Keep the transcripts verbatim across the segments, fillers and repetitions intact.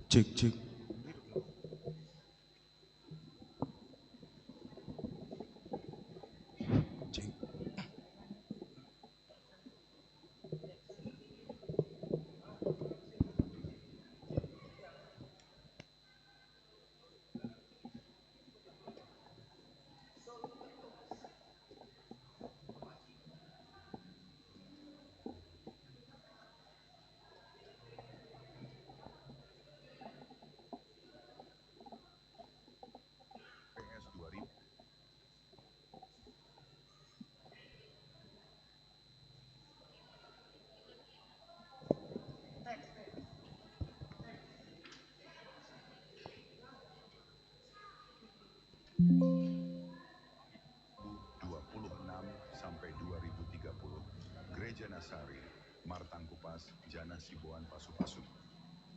Cek, cek. Cek. P S dua ribu. Dua puluh enam sampai dua ribu tiga puluh, Gereja Nasari, Martangkupas, Janah Sibuan, Pasu-Pasu.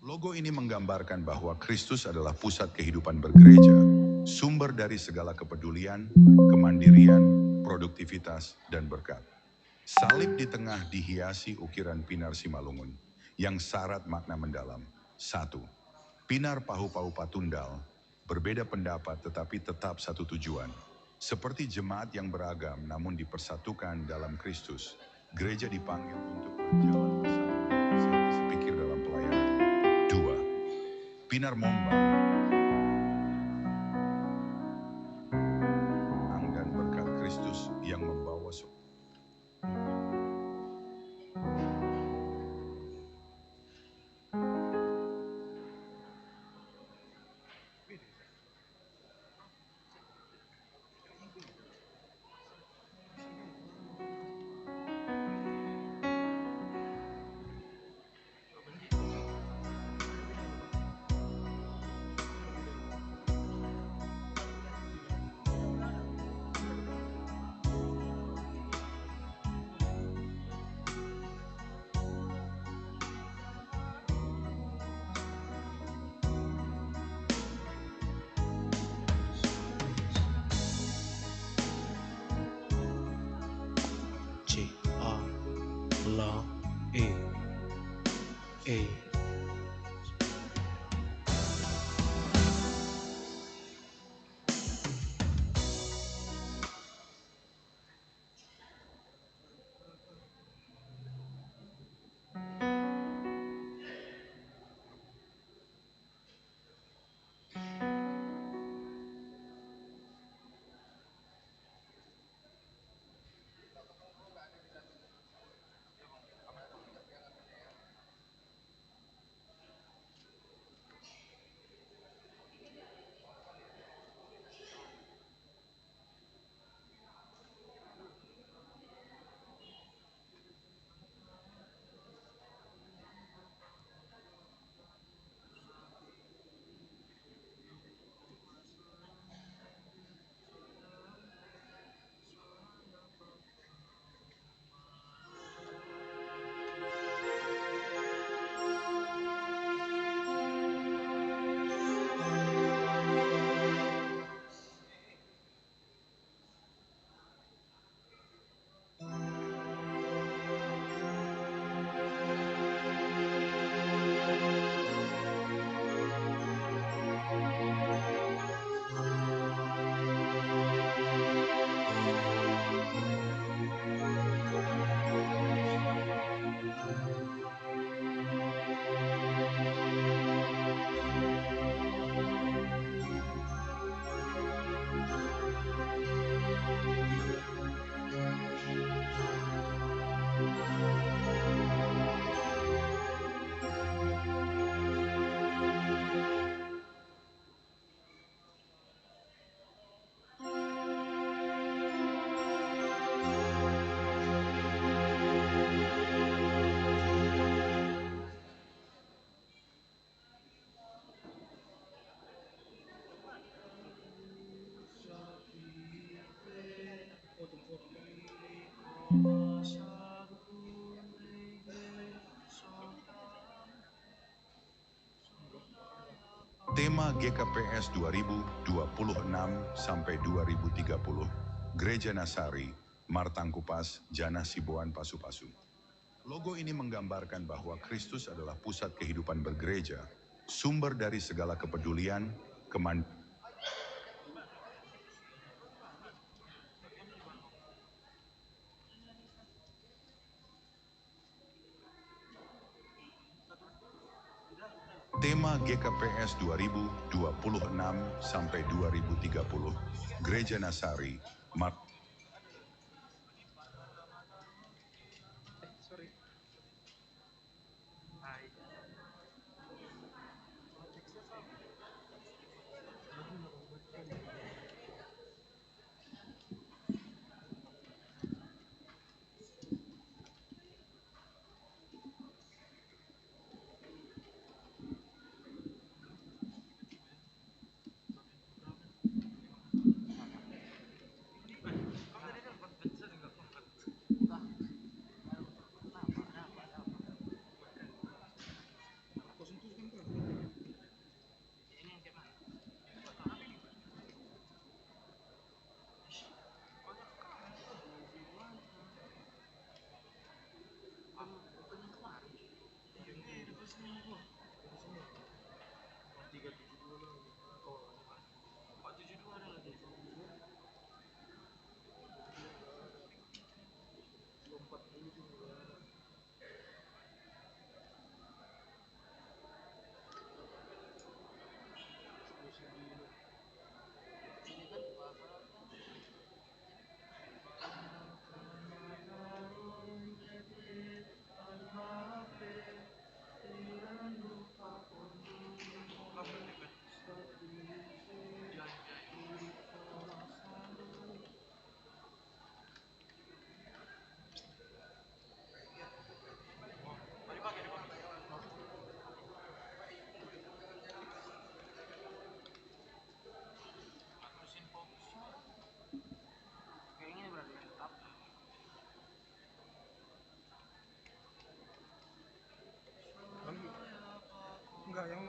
Logo ini menggambarkan bahwa Kristus adalah pusat kehidupan bergereja, sumber dari segala kepedulian, kemandirian, produktivitas, dan berkat. Salib di tengah dihiasi ukiran pinar Simalungun yang syarat makna mendalam. Satu, pinar pahu-pahu patundal, berbeda pendapat tetapi tetap satu tujuan. Seperti jemaat yang beragam namun dipersatukan dalam Kristus, gereja dipanggil untuk berjalan bersama, satu visi, satu pikir dalam pelayanan. Dua, pinar mombang, ang dan berkat Kristus yang membawa se- C A L E E. Tema G K P S dua ribu dua puluh enam sampai dua ribu tiga puluh, Gereja Nasari, Martangkupas, Janah Sibuan, Pasu-Pasu. Logo ini menggambarkan bahwa Kristus adalah pusat kehidupan bergereja, Sumber dari segala kepedulian, keman- Tema G K P S dua ribu dua puluh enam sampai dua ribu tiga puluh, Gereja Nasari, Mat- Enggak, yang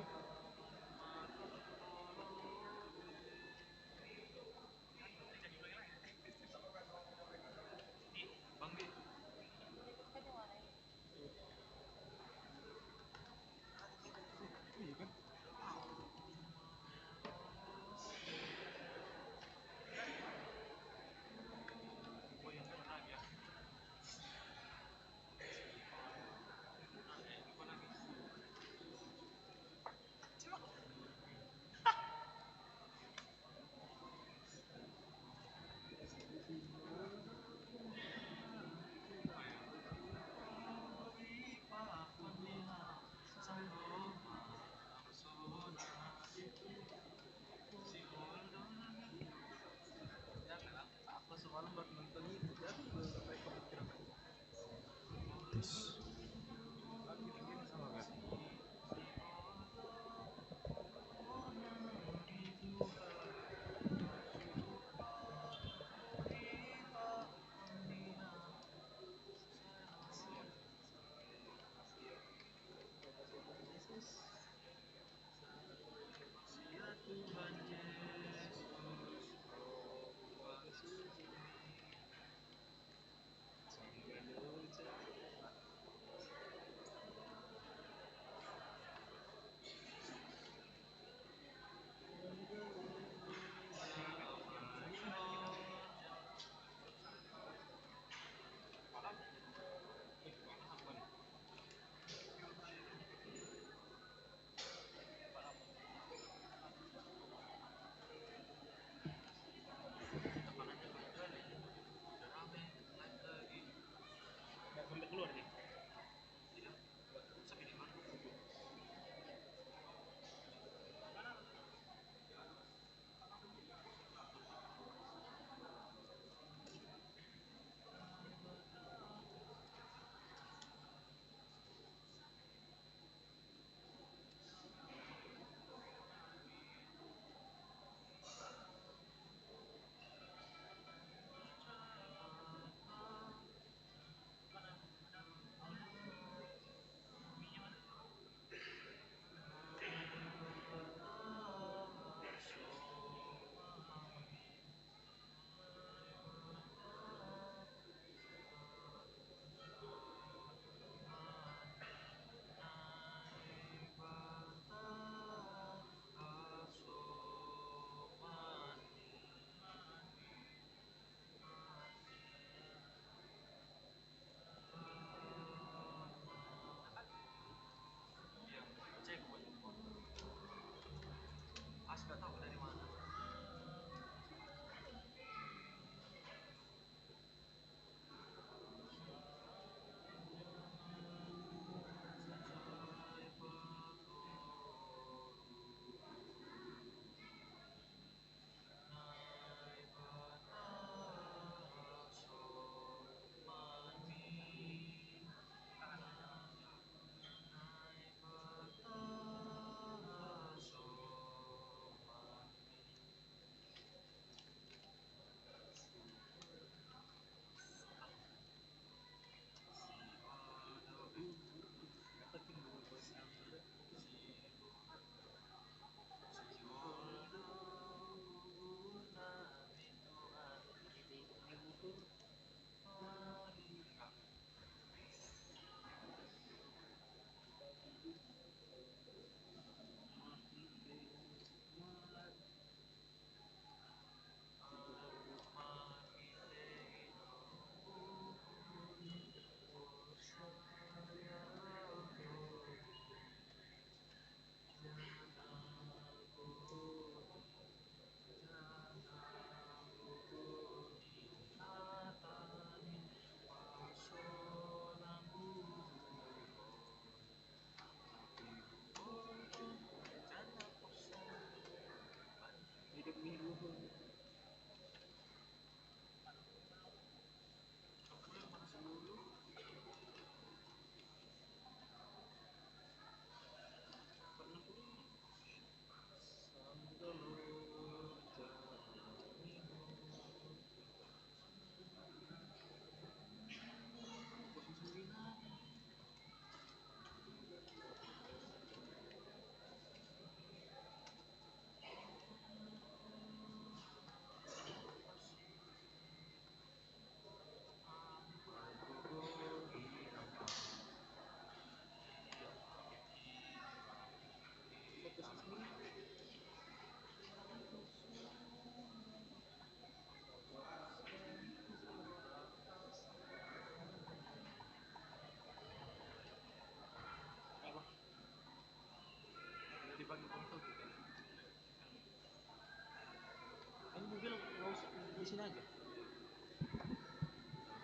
Astaga.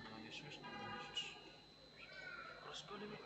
Nggak nyus-nyus nih, nggak nyus-nyus. Keras sekali nih.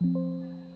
Ih.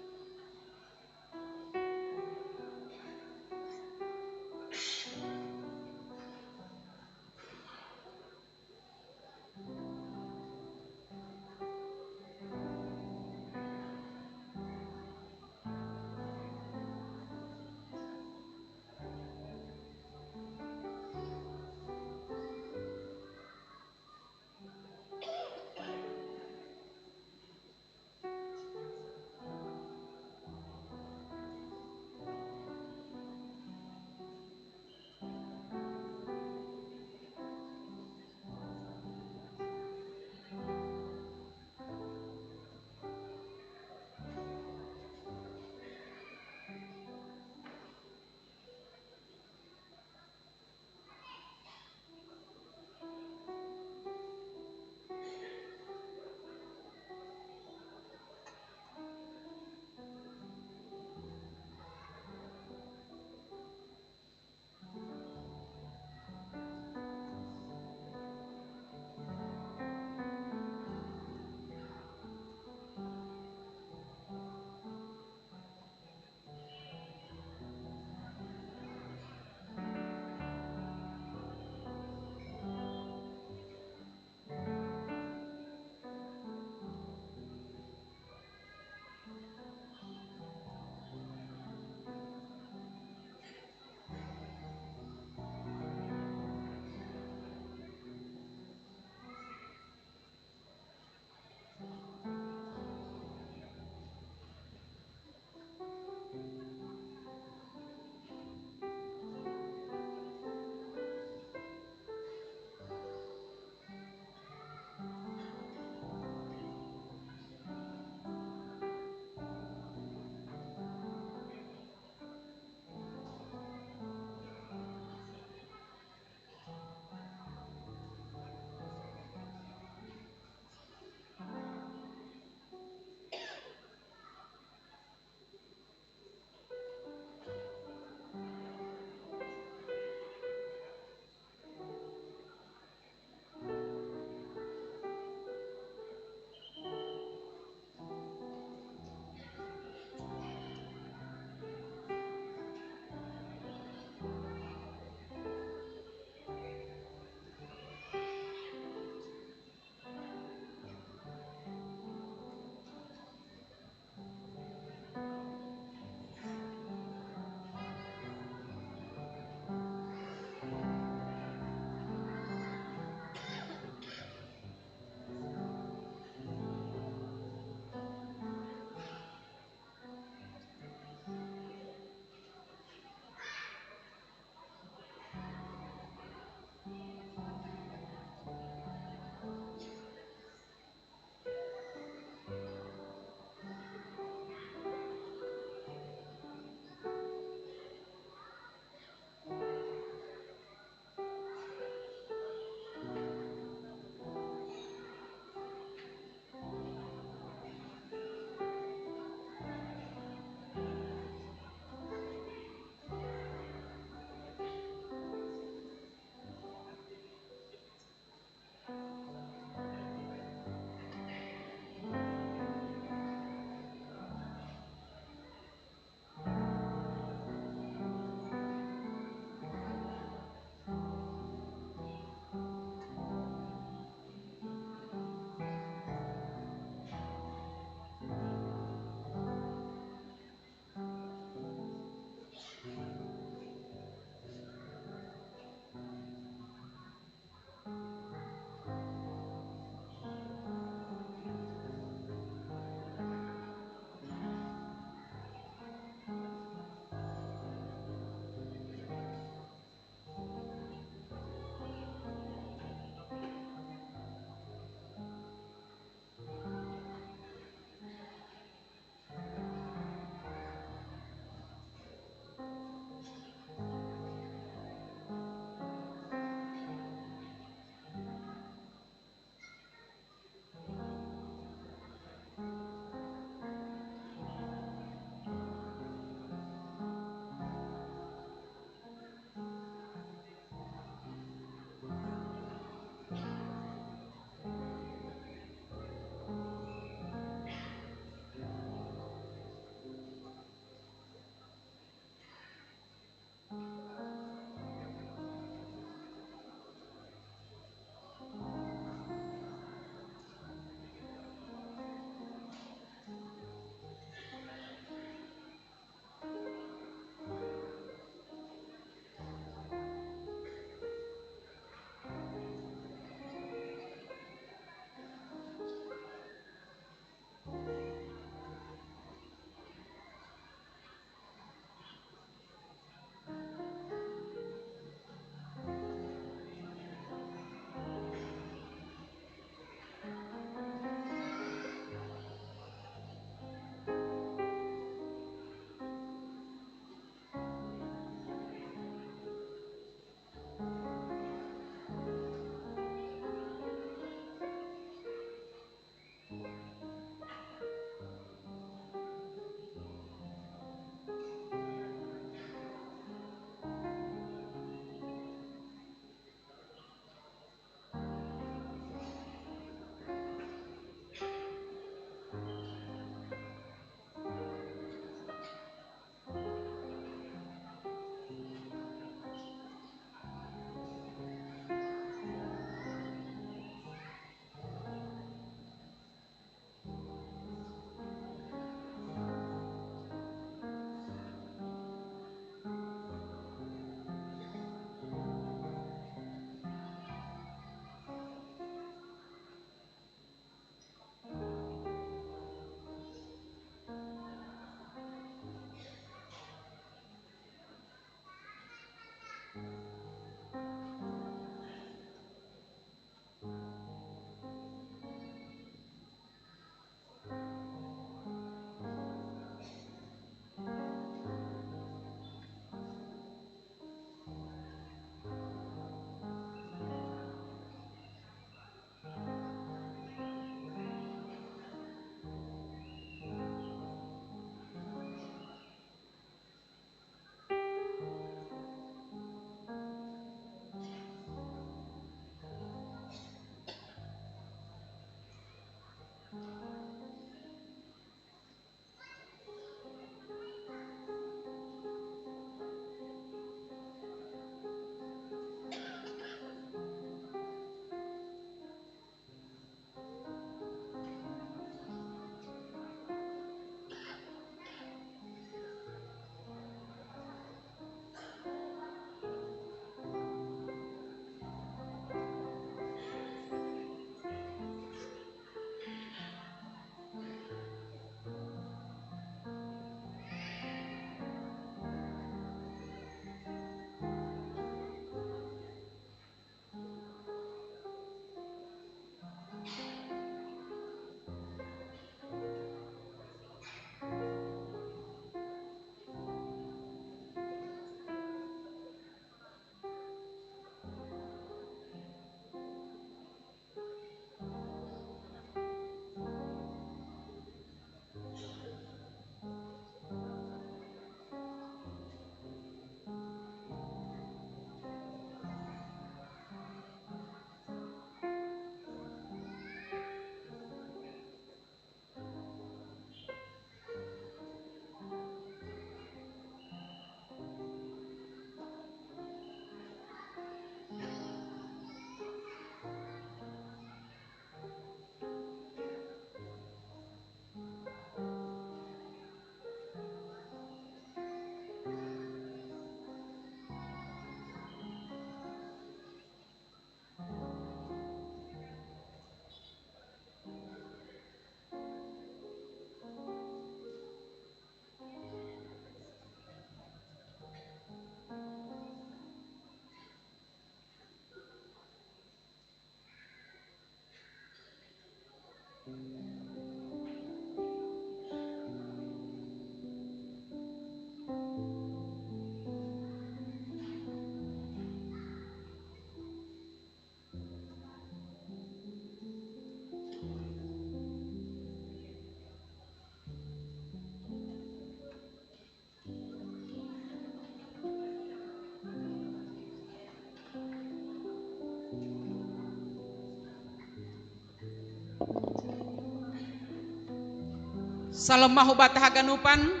Salom ma hubata haganupan.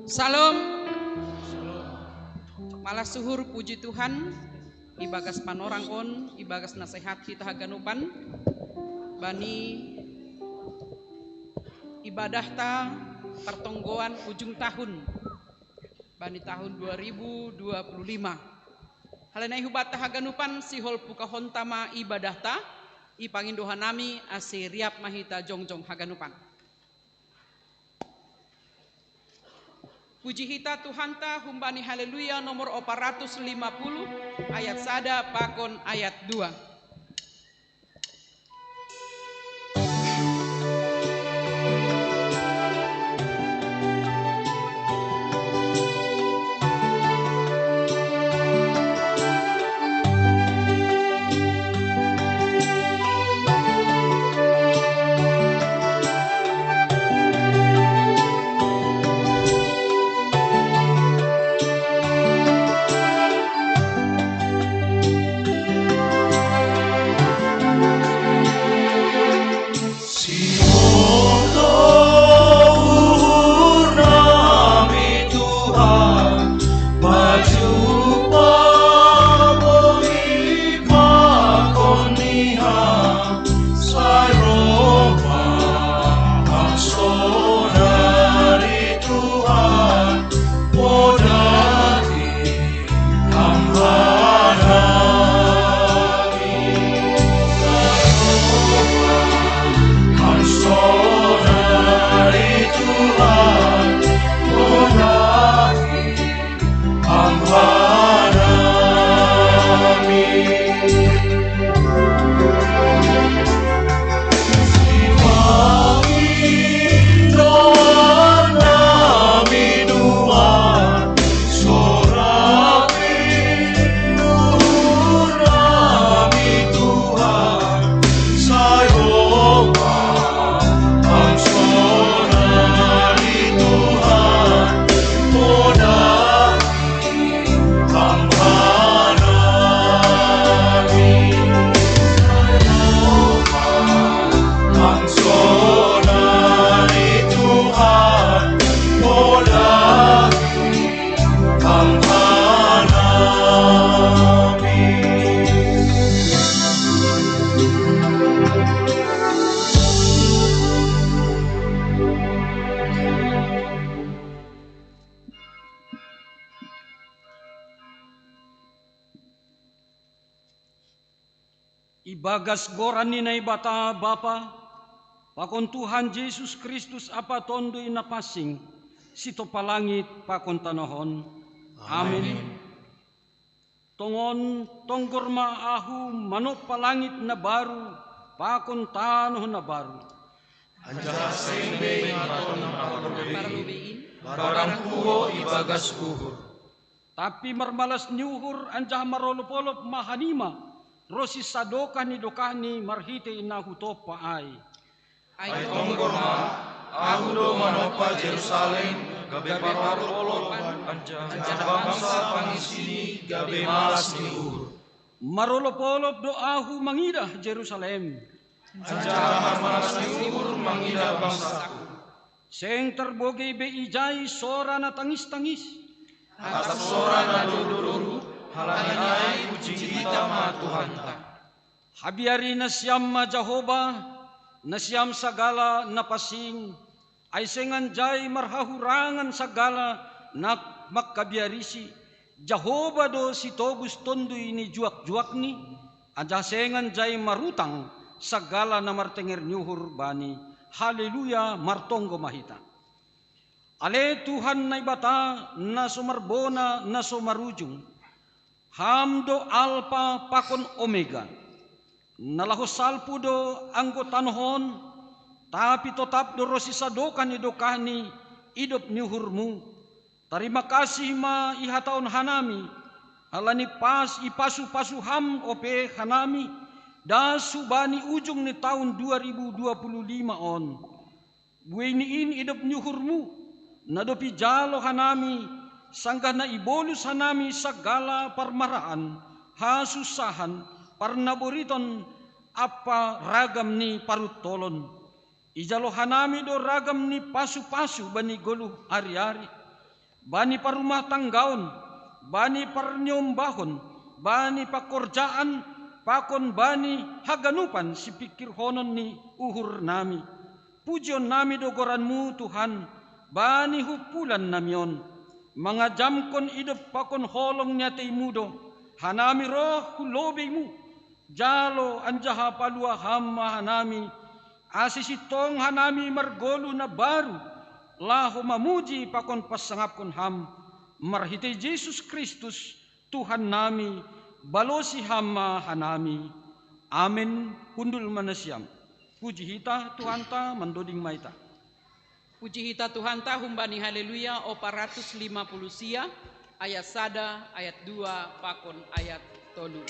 Salom. Malas uhur, puji Tuhan, ibagas panorang on, ibagas nasehat hita haganupan bani ibadahta partonggoan ujung tahun bani tahun dua ribu dua puluh lima. Halani hubata haganupan sihol pukahonta ma ibadahta, ipangindo hanami ase riap ma hita jongjong haganupan. Puji hita Tuhanta humbani Haleluya nomor opat ratus lima puluh, ayat sada pakon ayat dua. Ibagas goran ni Naibata Bapa, pakon Tuhan Jesus Kristus ampa Tonduy Napansing, sitompa langit pakon tanoh on. Amin. Tongon tonggor ma ahu manompa langit na baru pakon tanoh na baru. Anjaha seng be ingaton na parlobei in, barang puho ibagas uhur. Tapi marmalas ni uhur anjaha marolop-olop ma hanima ronsi sadokah ni dokahni marhitei na hutompa ai. Ai tonggor ma, ahu do manompa Jerusalem gabe parolop-olop anjaha bangsa pangisini gabe malas ni uhur. Marolop-olop do ahu mangidah Jerusalem. Anjaha marmalas ni uhur mangidah bangsaku. Seng tarbogei be ijai sora na tangis-tangis. Atap sora na doru-doru, halani ai puji hita ma Tuhanta. Habiari nasiam ma Jahowa, nasiam sagala na pansing, ai seng anjai marhahurangan sagala na mangkabiarisi. Jahowa do sitobus tonduy ni juak-juakni, anjaha seng anjai marutang sagala na martenger ni uhur bani. Haleluya, martonggo ma hita. Ale Tuhan Naibata, na so marbona, na so marujung. Ham do Alpa pakon Omega. Na laho salpu do anggo tanoh on, tapi totap do ronsi sadokah ni dokahni idop ni uhurmu. Tarima kasih ma ihatahon hanami, halani pas ipasu-pasu Ham ope hanami, das hubani ujung ni taon dua ribu dua puluh lima on. Bueini in idop ni uhurmu, na dob ijalo hanami, sanggah na ibolus hanami sagala parmaraan, hasunsahan, parnaboriton ampa ragam ni paruntolon. Ijalo hanami do ragam ni pasu-pasu bani goluh ari-ari, bani parumah tanggaon, bani parniombahon, bani pakorjaan, pakon bani haganupan sipingkirhonon ni uhurnami. Pujionnami do goranMu, Tuhan, bani humpulan nami on. Mangajamkon idop pakon holong ni ateiMu do hanami roh hu lobeiMu. Jalo anjaha palua Ham ma hanami, ase sintong hanami margoluh na baru, laho mamuji pakon pansangapkon Ham, marhitei Jesus Kristus, Tuhan nami. Balosi Ham ma hanami. Amen. Hundul ma nasiam. Puji hita Tuhanta, mandoding ma hita. Puji hita Tuhanta humbani Haleluya opat ratus lima puluh sia, ayat sada, ayat dua, pakon ayat tolu.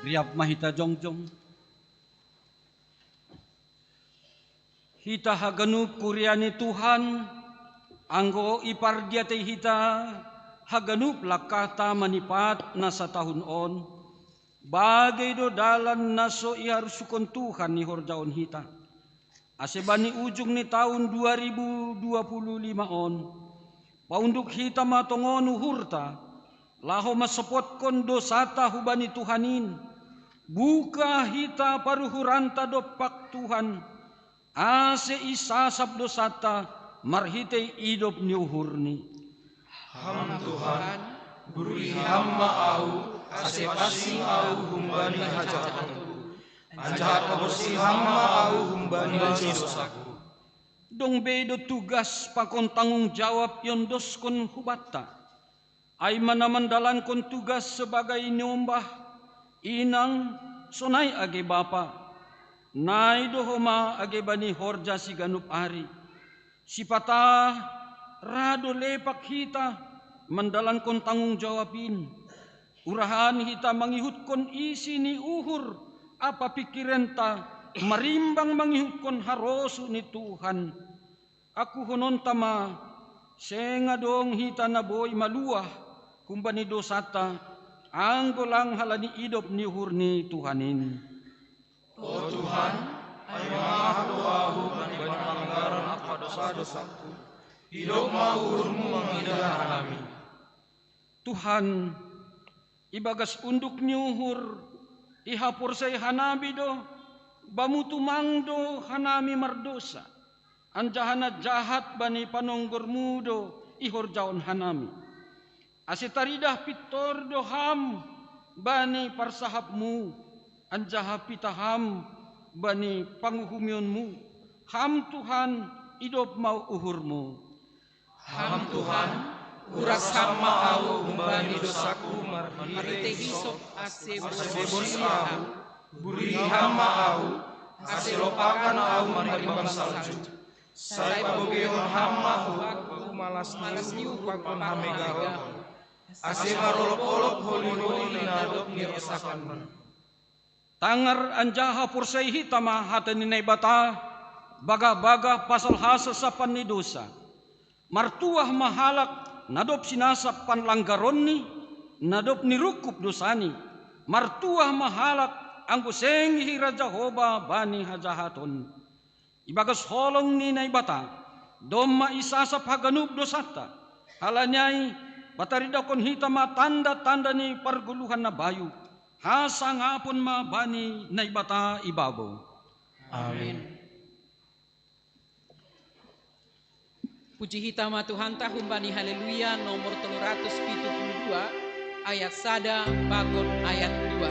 Riap ma hita jongjong. Hita haganup kuria ni Tuhan, anggo ipardiatei hita haganup langkahta manipat na satahun on, bagei do dalan na so iharusuhon Tuhan ni horjaon hita. Ase bani ujung ni taon dua ribu dua puluh lima on, paunduk hita ma tongon uhurta, laho mansopotkon dousanta hubani Tuhan in. Buka hita paruhuranta dompak Tuhan, ase isasap dousanta marhitei idop ni uhurNi. Ham Tuhan, buruhi Ham ma ahu, ase pansing ahu humbani hajahatonku, anjaha paborsih Ham ma ahu humbani dosaku. Dong be do tugas pakon tanggung jawab iondoskon hubanta. Ai ma na mandalankon tugas sebagai niombah, inang, sonai age bapa, nai do homa age bani horja siganup ari. Sipata ra do lepak hita mandalankon tanggung jawab in. Urahan hita mangihutkon isi ni uhur ampa pingkirenta marimbang mangihutkon harosuh ni Tuhan. Akuhononta ma, seng adong hita na boi maluah humbani dosanta, anggo lang halani idop ni uhur ni Tuhan in. O Tuhan, ai mangahap do ahu bani panlanggaran ampa dosa-dosangku, idop ma uhurmu mangidah hanami. Tuhan, ibagas unduk ni uhur, ihaporsai hanami do, Bamu tumang do hanami mardosa, anjaha na jahat bani panonggormu do ihorjahon hanami. Ase taridah pintor do Ham bani parsahapmu, anjaha pitah Ham bani panguhumionmu. Ham Tuhan, idop ma uhurmu. Ham Tuhan, uras Ham ma ahu humbani dosaku marhitei hisop, ase bosi ahu. Burihi Ham ma ahu, ase lopakan ahu marimbang salju. Sai pabogeon Ham ma ahu malas ni uhur pakon hamegahon, ase marolop-olop holi-holi na dob nirosakanmu. Tangar anjaha porsai hita ma hata ni Naibata, bagah-bagah pasal hasasapan ni dosa. Martuah ma halak na dob sinasap panlanggaronni, na dob nirungkub dosani. Martuah ma halak anggo seng ihira Jahowa bani hajahaton. Ibagas holong ni Naibata, domma isasap haganup dosanta. Halani ai, pataridahkon hita ma tanda-tanda ni pargoluhan na bayu. Hasangapon ma bani Naibata ibabo. Amin. Puji hita ma Tuhanta humbani Haleluya nomor tolu ratus pitu puluh dua, ayat sada pakon ayat dua.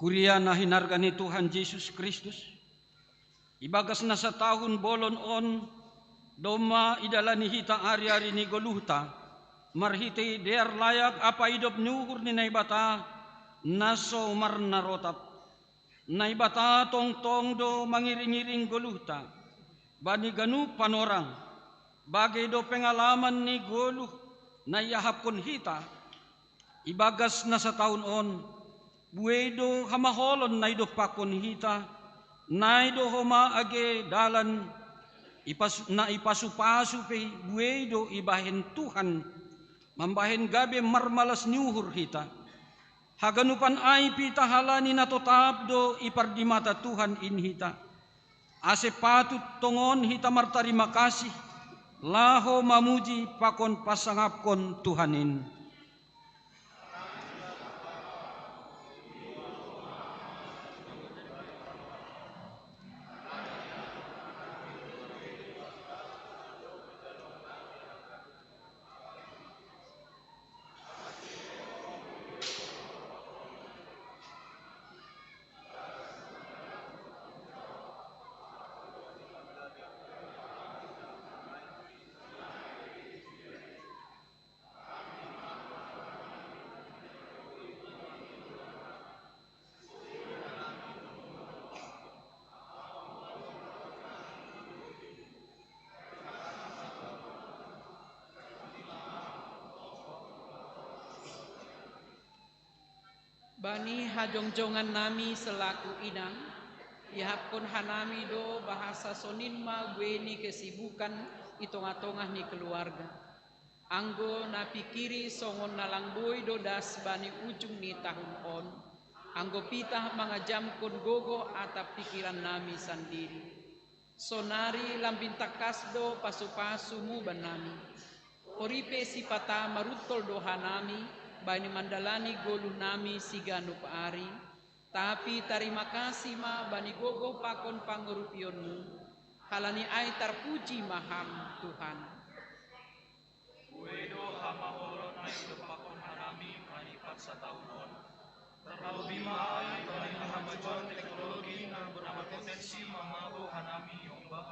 Kuria na hinarga ni Tuhan Jesus Kristus, ibagas na satahun bolon on, domma idalani hita ari-ari ni goluhta, marhitei dear layak ampa idop ni uhur ni Naibata, na so marnarotap. Naibata tongtong do mangiring-iring goluhta, bani ganup panorang, bagei do pengalaman ni goluh na iahapkon hita, ibagas na satahun on, Buei do hamaholon na idompakkon hita, na i do homa age dalan, ipas-, na ipasu-pasu pe buei do ibahen Tuhan, mambahen gabe marmalas ni uhur hita. Haganupan ai pe tahalani na totap do ipardimata Tuhan in hita. Ase patut tongon hita martarima kasih, laho mamuji pakon pasangapkon Tuhan in. Bani hajongjongan nami selaku inang, iahapkon hanami do bahasa sonin ma buei ni kesibukan i tongah-tongah ni keluarga. Anggo na pikiri songon na lang boi do das bani ujung ni tahun on, anggo pitah mangajamkon gogoh atap pikiran nami sandiri. Sonari lambin tangkas do pasu-pasumu bannami. Hori pe sipata maruntol do hanami bani mandalani goluh nami siganup ari, tapi tarima kasih ma bani gogoh pakon pangurupionmu, halani ai tarpuji ma Ham, Tuhan. Buei do hamaholon na idompakkon hanami manipat sataun on. Tarlobi ma ai bani hamajuon teknologi na berpotensi mamabo hanami ombak,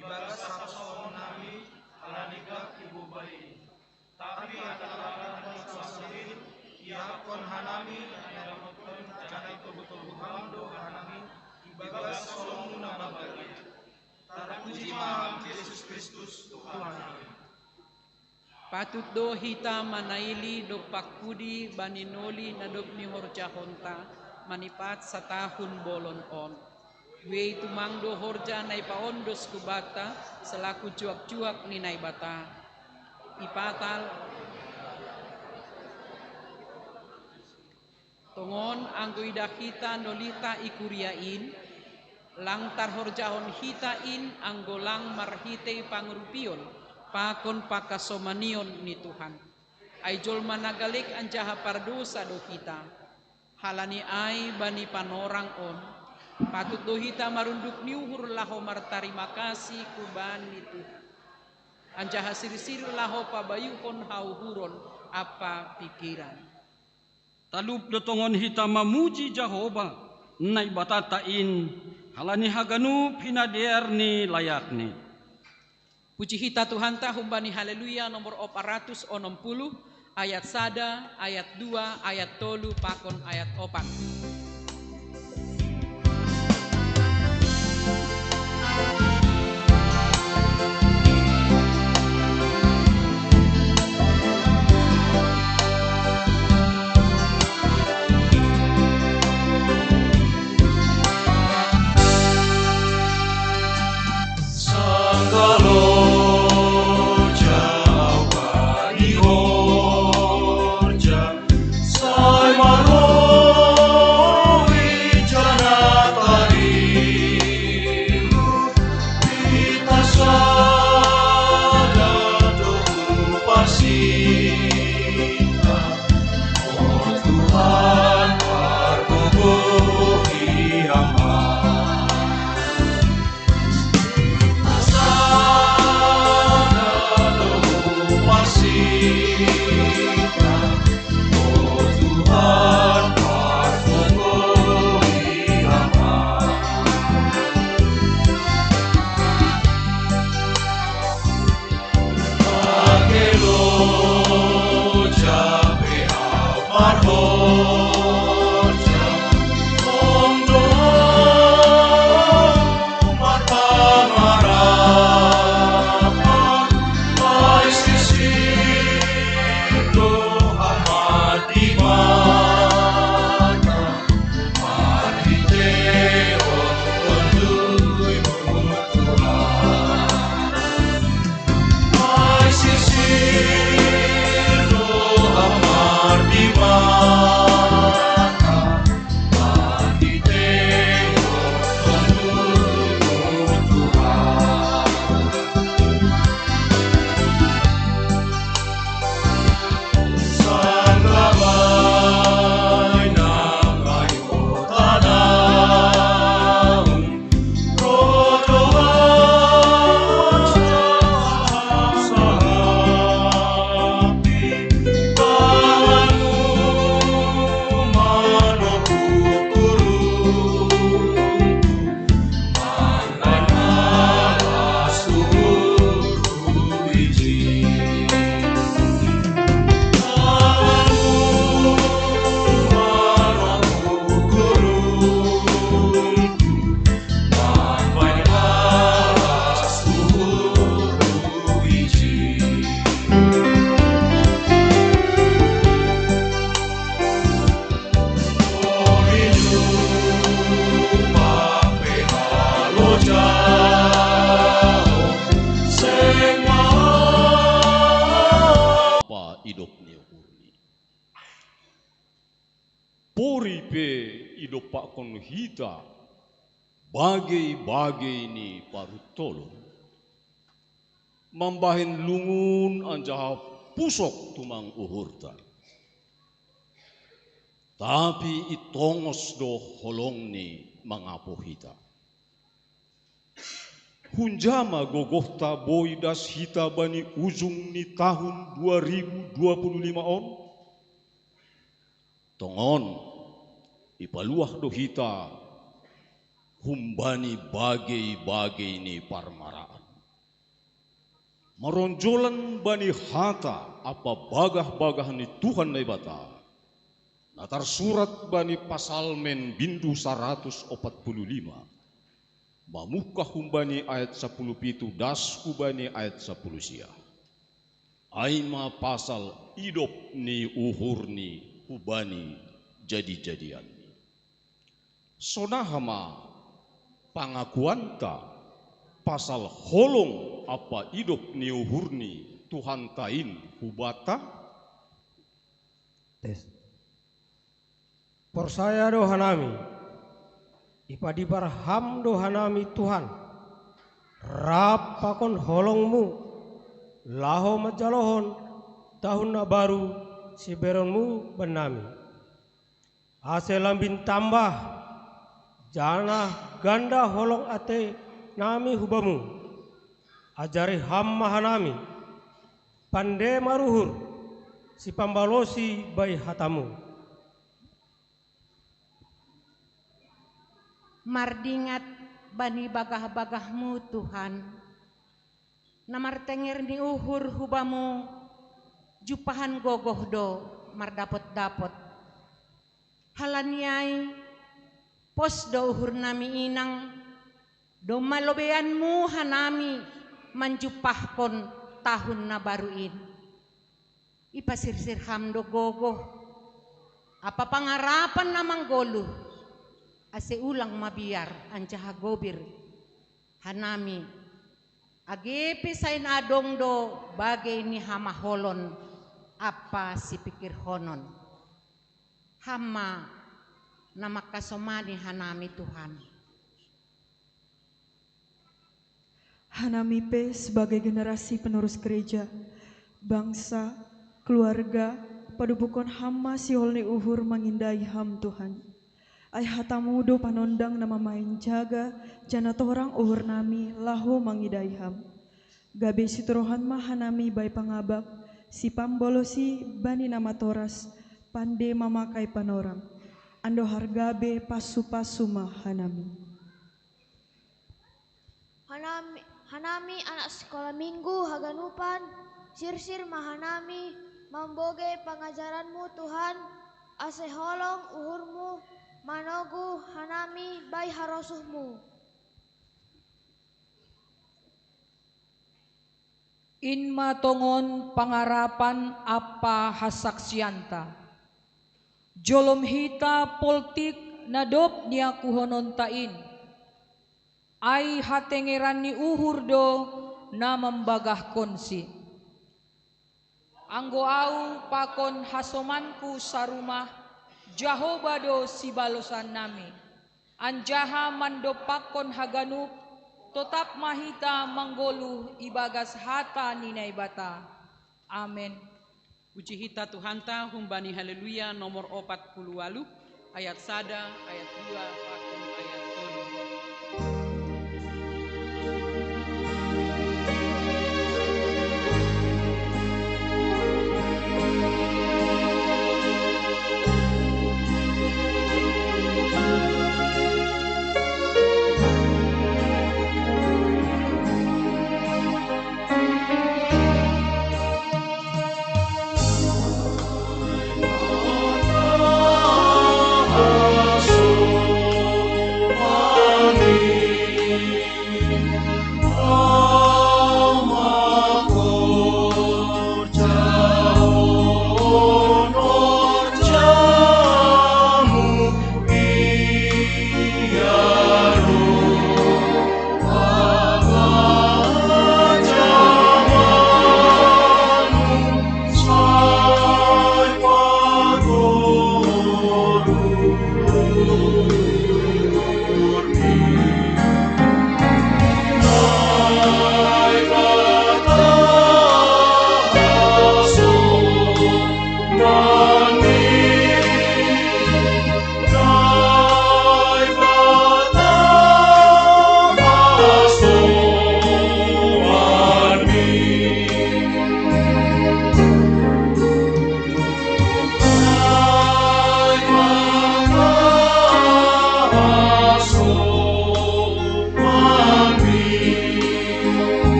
ibagas haposoon nami halani gak ibobai. Tapi antara dan Israel, iahapkon hanami na idapotkon janai tobu-tobu Ham do hanami ibagas holongmu na mabagia. Tarpuji ma Ham Jesus Kristus, Tuhan nami. Patut do hita manaili dompak pudi bani noli na dob nihorjahonta manipat satahun bolon on. Buei tumang do horja na ipaondos hubanta selaku juak-juak ni Naibata. Ipatal. Tongon anggo idah hita nolita i kuria in, lang tarhorjahon hita in anggo lang marhitei pangurupion pakon pakasomanion ni Tuhan. Ai jolma na galek anjaha pardousa do hita. Halani ai bani panorang on, patut do hita marunduk ni uhur laho martarima kasih hubani Tuhan. Anjaha sirsir laho pabayuhon hauhuron ampa pikiran. Talup do tongon hita mamuji Jahowa, Naibatanta in, halani haganup hinadear ni layakni. Puji hita Tuhanta humbani Haleluya nomor opat ratus onom puluh, ayat sada, ayat dua, ayat tolu, pakon ayat opat. Ori pe idompakkon hita bagei-bagei ni paruntolon, mambahen lungun anjaha pusok tumang uhurta. Tapi itongos do holongni mangapo hita. Hunja ma gogohta boi das hita bani ujung ni tahun dua ribu dua puluh lima on? Tongon, ipaluah do hita humbani bagei-bagei ni parmaraan. Maronjolan bani hata ampa bagah-bagah ni Tuhan Naibata, na tarsurat bani Pasalmen bindu saratus opat puluh lima, mamungkah humbani ayat sapuluh pitu das hubani ayat sapuluh sia. Ai ma pasal idop ni uhurni hubani jadi-jadianni. Sonaha ma pangakuanta pasal holong ampa idop ni uhurni Tuhanta in hubanta? Tes. Porsaya do hanami, ipadibar Ham do hanami Tuhan, rap pakon holongMu, laho manjalohon tahun na baru siberonMu bannami. Ase lambin tambah, janah ganda holong atei nami hu Bamu. Ajari Ham ma hanami, pande maruhur, sipambalosi bai hataMu. Mardingat bani bagah-bagahMu, Tuhan, na martenger ni uhur hu Bamu, jumpahan gogoh do mardapot-dapot. Halani ai, pos do uhurnami inang, domma lobeianMu hanami manjumpahkon tahun na baru in. Ipasirsir Ham do gogoh ampa pangarapan na manggoluh, ase ulang mabiar anjaha gobir hanami, age pe sai na adong do bagei ni hamaholon ampa sipingkirhonon. Ham ma na mangkasomani hanami, Tuhan. Hanami pe sebagai generasi penerus gereja, bangsa, keluarga, padomuhon Ham ma sihol ni uhur mangidai Ham, Tuhan. Ai hataMu do panondang na mamaen jaga, janah torang uhurnami laho mangidai Ham. Gabe sitiruon ma hanami bai pangabak, sipambalosi bani na matoras, pande mamakai panorang, andohar gabe pasu-pasu ma hanami. Hanami, hanami anak sekolah minggu haganupan, sirsir ma hanami mambogei pangajaranMu, Tuhan, ase holong uhurMu manogu hanami bai harosuhMu. In ma tongon pangarapan ampa hasaksianta. Jolom hita poltik na dob niakuhononta in, ai hatengeran ni uhur do na mambagahkonsi. Anggo ahu pakon hasomanku sarumah, Jahowa do sibalosannami, anjaha mandompakkon haganup, totap ma hita manggoluh ibagas hata ni Naibata. Amen. Puji hita Tuhanta humbani Haleluya nomor opat puluh walu, ayat sada, ayat dua, pakon ayat tolu.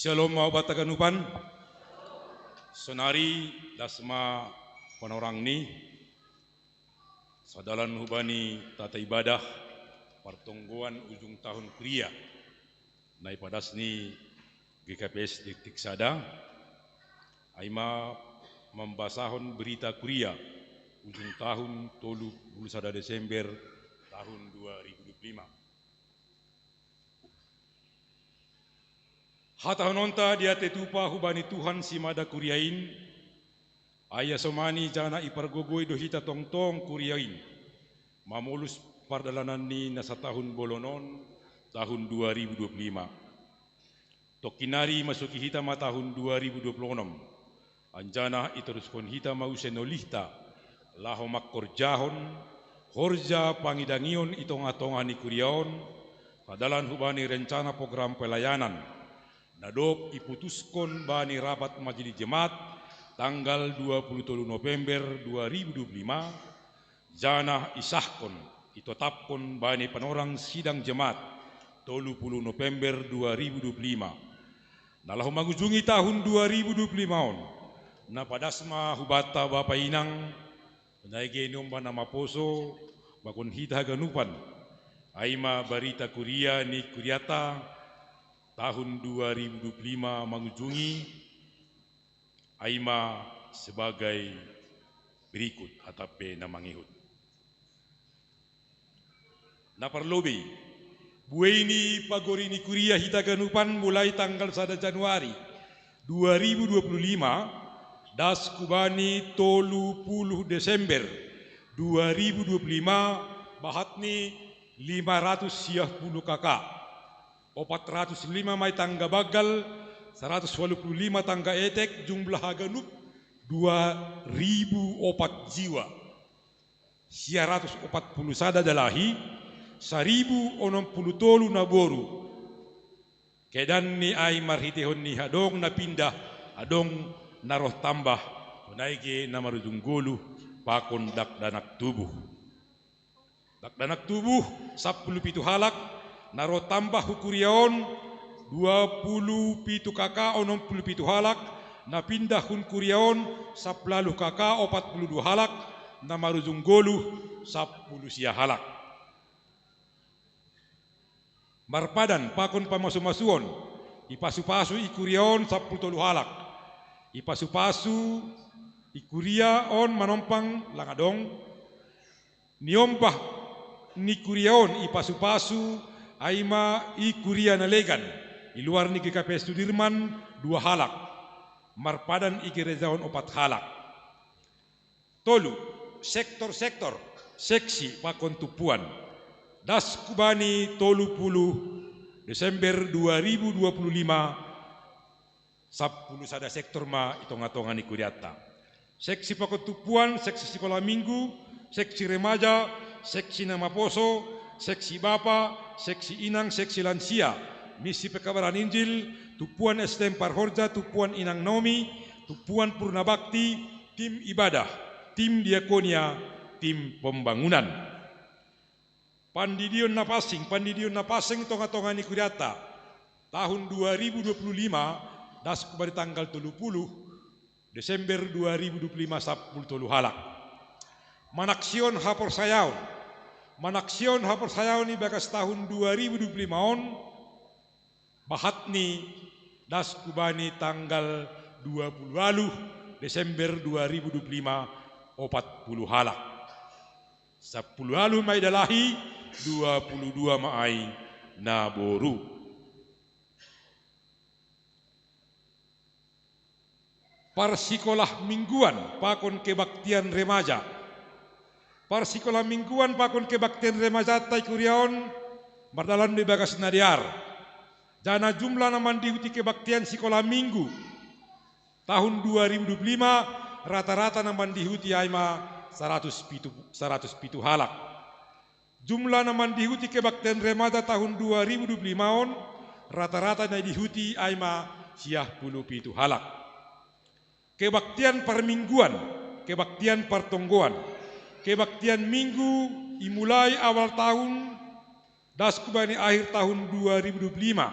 Shalom ma banta haganupan. Sonari das ma panorangni sadalan hubani tata ibadah partonggoan ujung tahun kuria na ipadas ni G K P S Diktik sada, ai ma mambasahon berita kuria ujung tahun tolu puluh sada Desember tahun dua ribu dua puluh lima. Hatahononta diatei tupa hubani Tuhan simada kuria in, ai asomani janah ipargogoi do hita tongtong kuria in, mamolus pardalanan ni na satahun bolon on, tahun dua ribu dua puluh lima. Tongkin nari masuki hita ma tahun dua ribu dua puluh onom, anjaha itoruskon hita ma use nolihta laho mangkorjahon horja pangidangion i tongah-tongah ni kuria on, sadalan hubani rencana program pelayanan na dob iputuskon bani rapat majelis jemaat tanggal dua puluh tolu November dua ribu dua puluh lima, janah isahkon, itotapkon bani panorang sidang jemaat tolu puluh November dua ribu dua puluh lima. Na laho mangujungi tahun dua ribu dua puluh lima on, na padas ma hubanta bapa inang, na ige niombah na maposo, pakon hita haganupan, ai ma barita kuria ni kurianta tahun dua ribu dua puluh lima mangujungi, ai ma sebagai berikut atap pe na mangihut. Na parlobei, buei ni pagori ni kuria hita haganupan mulai tanggal sada Januari dua ribu dua puluh lima, das hubani tolu puluh Desember dua ribu dua puluh lima, bahat ni lima ratus siah puluh K K. Opat ratus lima ma i tangga banggal, saratus walu puluh lima tangga etek, jumlah haganup dua ribu opat jiwa. Sia ratus opat puluh sada dalahi, saribu onom puluh tolu naboru. Kedan ni ai marhiteihon ni adong na pindah, adong na roh tambah, sonai ige na marujung goluh pakon dakdanak tubuh. Dakdanak tubuh sampulu pitu halak, na roh tambah hu kuria on dua puluh pitu K K onom puluh pitu halak, na pindah hun kuria on sampulu ualuh K K opat puluh dua halak, na marujung goluh sampulu sia halak. Marpadan pakon pamasu-masuon, ipasu-pasu i kuria on sampulu tolu halak. Ipasu-pasu i kuria on manompang lang adong. Niombah ni kuria on ipasu-pasu, ai ma i kuria na legan, i luar ni G K P S Sudirman, dua halak. Marpadan i gereja on opat halak. Tolu, sektor-sektor, seksi pakon tumpuan. Das hubani tolu puluh Desember dua ribu dua puluh lima, sampulu sada sektor ma i tongah-tongah ni kurianta. Seksi pakon tumpuan, seksi sikola minggu, seksi remaja, seksi na maposo, seksi bapa, seksi inang, seksi lansia, misi pekabaran Injil, tumpuan S D M Parhorja, tumpuan inang naomi, tumpuan purna bakti, tim ibadah, tim diakonia, tim pembangunan. Pandidion na pansing, pandidion na pansing tongah-tongah ni kurianta, tahun dua ribu dua puluh lima, das hubani tanggal tolu puluh Desember dua ribu dua puluh lima, sampulu tolu halak. Manaksihon haporsayaon, manaksihon haporsayaon ibagas tahun dua ribu dua puluh lima on, bahat ni das hubani tanggal dua puluh ualuh Desember dua ribu dua puluh lima, opat puluh halak. Sampulu ualuh ma i dalahi, dua puluh dua ma ai naboru. Parsikola mingguan pakon kebaktian remaja. Parsikola mingguan pakon kebaktian remaja i kuria on mardalan do ibagas na dear. Janah jumlah na mandihuti kebaktian sikola minggu tahun dua ribu dua puluh lima, rata-rata na mandihuti ai ma saratus pitu, saratus pitu halak. Jumlah na mandihuti kebaktian remaja tahun dua ribu dua puluh lima on, rata-rata na dihuti ai ma siah puluh pitu halak. Kebaktian parmingguan, kebaktian partonggoan, kebaktian minggu, imulai awal tahun, das hubani akhir tahun dua ribu dua puluh lima.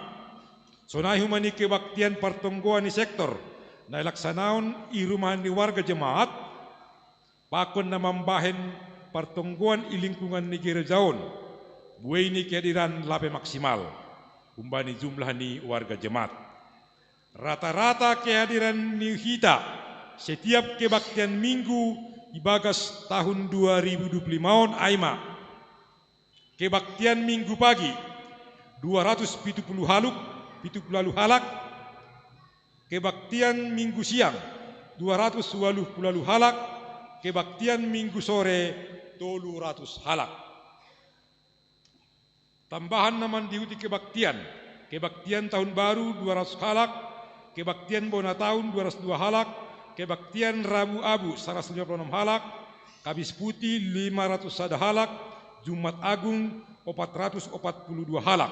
Sonai homa ni kebaktian partonggoan ni sektor na ilaksanaon i rumah ni warga jemaat, pakon na mambahen partonggoan i lingkungan ni gereja on, buei ni kehadiran lape maksimal humbani jumlah ni warga jemaat. Rata-rata kehadiran ni hita setiap kebaktian Minggu ibagas tahun dua ribu dua puluh lima on ai ma: kebaktian Minggu pagi, dua ratus pitu puluh halak, pitu puluh ualuh halak. Kebaktian Minggu siang, dua ratus ualuh puluh ualuh halak. Kebaktian Minggu sore, tolu ratus halak. Tambahan na mandihuti kebaktian: kebaktian tahun baru, dua ratus halak. Kebaktian bona tahun, dua ratus dua halak. Kebaktian Rabu Abu, saratus lima puluh enam halak. Kamis Putih, lima ratus sada halak. Jumat Agung, opat ratus opat puluh dua halak.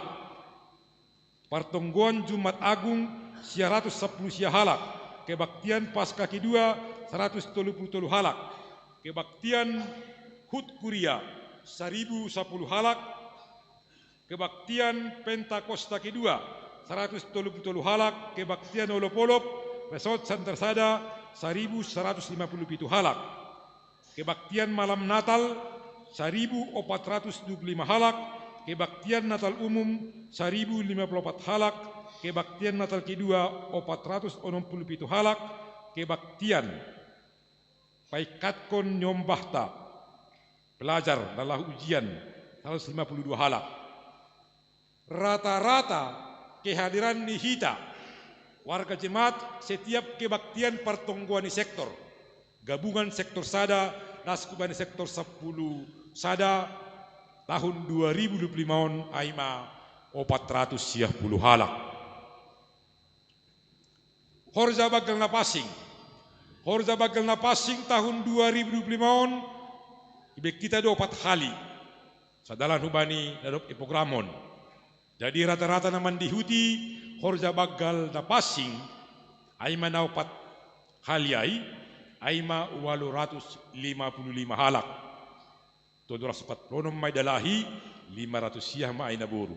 Partonggoan Jumat Agung, sia ratus sapuluh sia halak. Kebaktian Paskah kedua, saratus tolu puluh tolu halak. Kebaktian Hut Kuria, saribu sapuluh halak. Kebaktian Pentakosta kedua, saratus tolu puluh tolu halak. Kebaktian Olop-olop, Resort Center sada, saribu saratus lima puluh pitu halak. Kebaktian Malam Natal, saribu opat ratus dua puluh lima halak. Kebaktian Natal Umum, saribu lima puluh opat halak. Kebaktian Natal kedua, opat ratus onom puluh pitu halak. Kebaktian paikkatkon nyombahta pelajar na laho ujian, saratus lima puluh dua halak. Rata-rata kehadiran ni hita warga jemaat setiap kebaktian partonggoan ni sektor, gabungan sektor sada, das hubani sektor sapuluh sada, tahun dua ribu dua puluh lima on ai ma opat ratus sia puluh halak. Horja banggal na pansing. Horja banggal na pansing tahun dua ribu dua puluh lima on, ibaen hita do opat hali. Sadalan hubani na dob iprogramhon. Jadi rata-rata na mandihuti horja banggal na pansing, ai ma na opat hali ai, ai ma ualu ratus lima puluh lima halak. Tolu ratus opat puluh onom ma i dalahi, lima ratus sia ma ai na boru.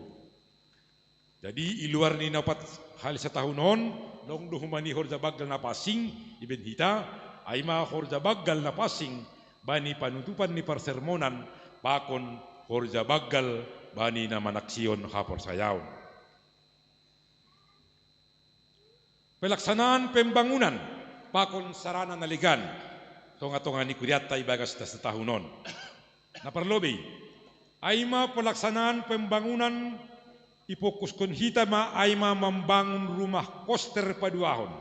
Jadi i luar ni na opat hali satahun on, long do hubani horja banggal na pansing ibaen hita, ai ma horja banggal na pansing bani panutupan ni parsermonan pakon horja banggal bani na manaksihon haporsayaon. Pelaksanaan pembangunan pakon sarana na legan tonga-tonga ni kurianta ibagas das ni tahun on. Na parlobei, ai ma pelaksanaan pembangunan, ipokuskon hita ma ai ma mambangun rumah koster paduahon,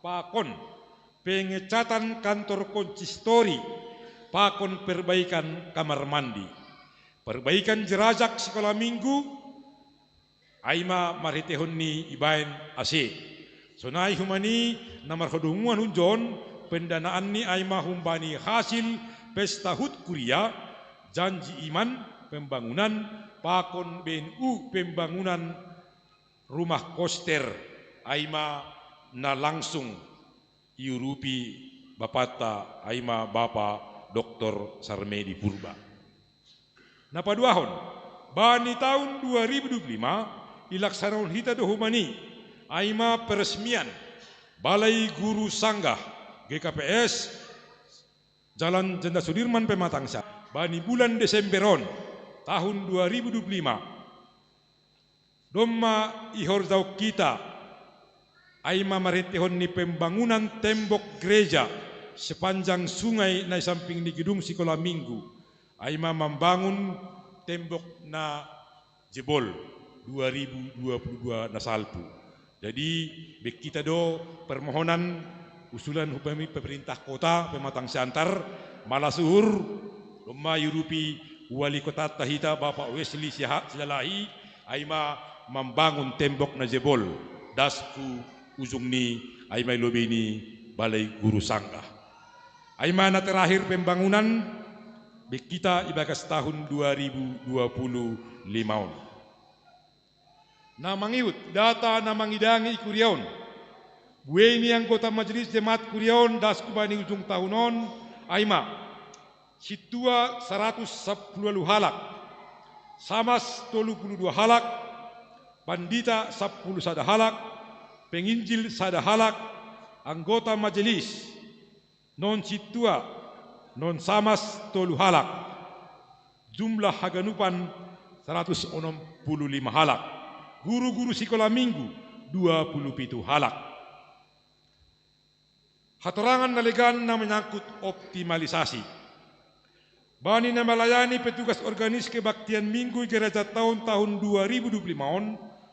pakon pengecatan kantor konsistori, pakon perbaikan kamar mandi, perbaikan jerajak sikola minggu, ai ma marhiteihon ni ibaen A C. Sonai hubani na marhadonguan hunjon, pendanaan ni ai ma humbani hasil pesta hut kuria, janji iman pembangunan, pakon B N U pembangunan rumah koster, ai ma na langsung iurupi bapanta ai ma Bapa Doktor Sarmedi Purba. Na paduahon, bani tahun dua ribu dua puluh lima, ilaksanahon hita do hubani, ai ma peresmian Balai Guru Sanggah, G K P S, Jalan Jenderal Sudirman Pematang Siantar, bani bulan Desember on, tahun dua ribu dua puluh lima. Domma ihorjahon hita, ai ma marhiteihon ni pembangunan tembok gereja sepanjang sungai na i samping ni gedung sikola minggu, ai ma mambangun tembok na jebol dua ribu dua puluh dua na salpu. Jadi, baen hita do permohonan usulan hubani pemerintah kota Pematang Siantar, malas uhur, domma iurupi wali kotanta hita Bapak Wesley Siha-, Silalahi, ai ma mambangun tembok na jebol, das tu ujung ni, ai ma i lobei ni Balai Guru Sanggah. Ai ma na terakhir pembangunan, baen hita ibagas tahun dua ribu dua puluh lima on. Na mangihut data na mangidangi i kuria on, buei ni anggota majelis jemaat kuria on das hubani ujung tahun on, ai ma: sintua saratus sapuluh ualuh halak, samas tolu puluh dua halak, Pandita sappulu sada halak, penginjil sada halak, anggota majelis, non sintua, non samas tolu halak. Jumlah haganupan saratus onom pulu lima halak. Guru-guru sikola minggu dua pulu pitu halak. Hatorangan na legan na manyangkut optimalisasi. Bani na malayani petugas organis kebaktian minggu i gereja taon tahun dua ribu dua pulu lima on,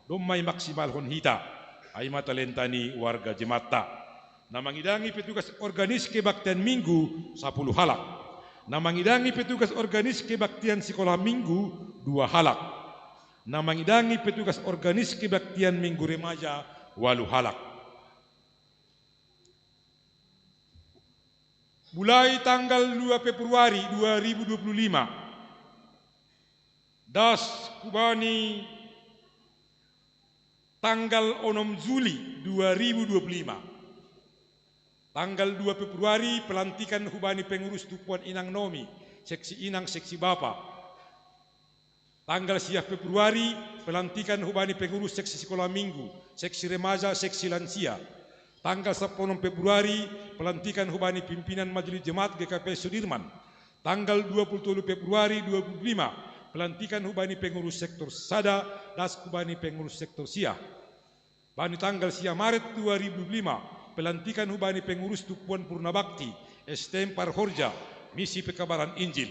domma i maksimalhon hita, ai ma talenta ni warga jemaat. Na mangidangi petugas organis kebaktian minggu sapuluh halak. Na mangidangi petugas organis kebaktian sikola minggu dua halak. Na mangidangi petugas organis kebaktian minggu remaja walu halak. Mulai tanggal dua Februari dua ribu dua pulu lima, das hubani tanggal onom Juli dua ribu dua pulu lima. Tanggal dua Februari, pelantikan hubani pengurus tumpuan inang nomi, seksi inang, seksi bapa. Tanggal sia Februari, pelantikan hubani pengurus seksi sikola minggu, seksi remaja, seksi lansia. Tanggal sappulu onom Februari, pelantikan hubani pimpinan majelis jemaat G K P Sudirman. Tanggal dua pulu tolu Februari dua pulu lima, pelantikan hubani pengurus sektor sada, das hubani pengurus sektor sia. Bani tanggal sia Maret dua ribu dua pulu lima, pelantikan hubani pengurus tumpuan Purna Bakti, S T M Parhorja, misi pekabaran Injil.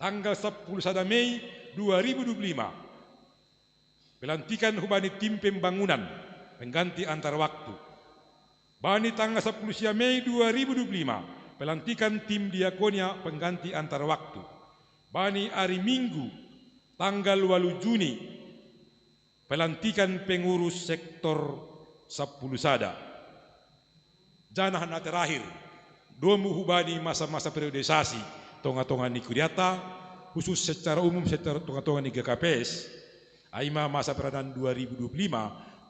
Tanggal sappulu sada Mei dua ribu dua pulu lima, pelantikan hubani tim pembangunan, pengganti antar waktu. Bani tanggal sappulu sia Mei dua ribu dua pulu lima, pelantikan tim diakonia, pengganti antar waktu. Bani ari Minggu, tanggal walu Juni, pelantikan pengurus sektor sappulu sada. Janah na terakhir, domu hubani masa-masa periodisasi tonga-tonga ni kuriata, khusus secara umum secara tonga-tonga ni G K P S, ai ma masa peranan dua ribu dua puluh lima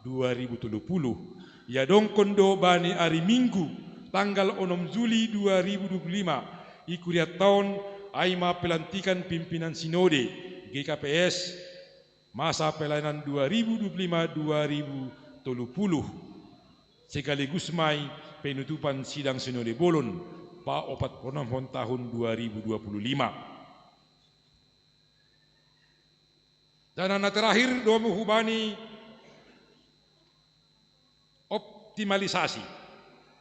dua ribu tolu puluh. Iadongkon do bani ari Minggu, tanggal onom Juli dua ribu dua puluh lima, i kuriata on, ai ma pelantikan pimpinan sinode G K P S, masa pelayanan dua ribu dua puluh lima dua ribu tolu puluh, sekaligus ma i penutupan sidang sinode bolon paopat puluh onomhon tahun dua ribu dua puluh lima. Janah na terakhir, domu hubani optimalisasi,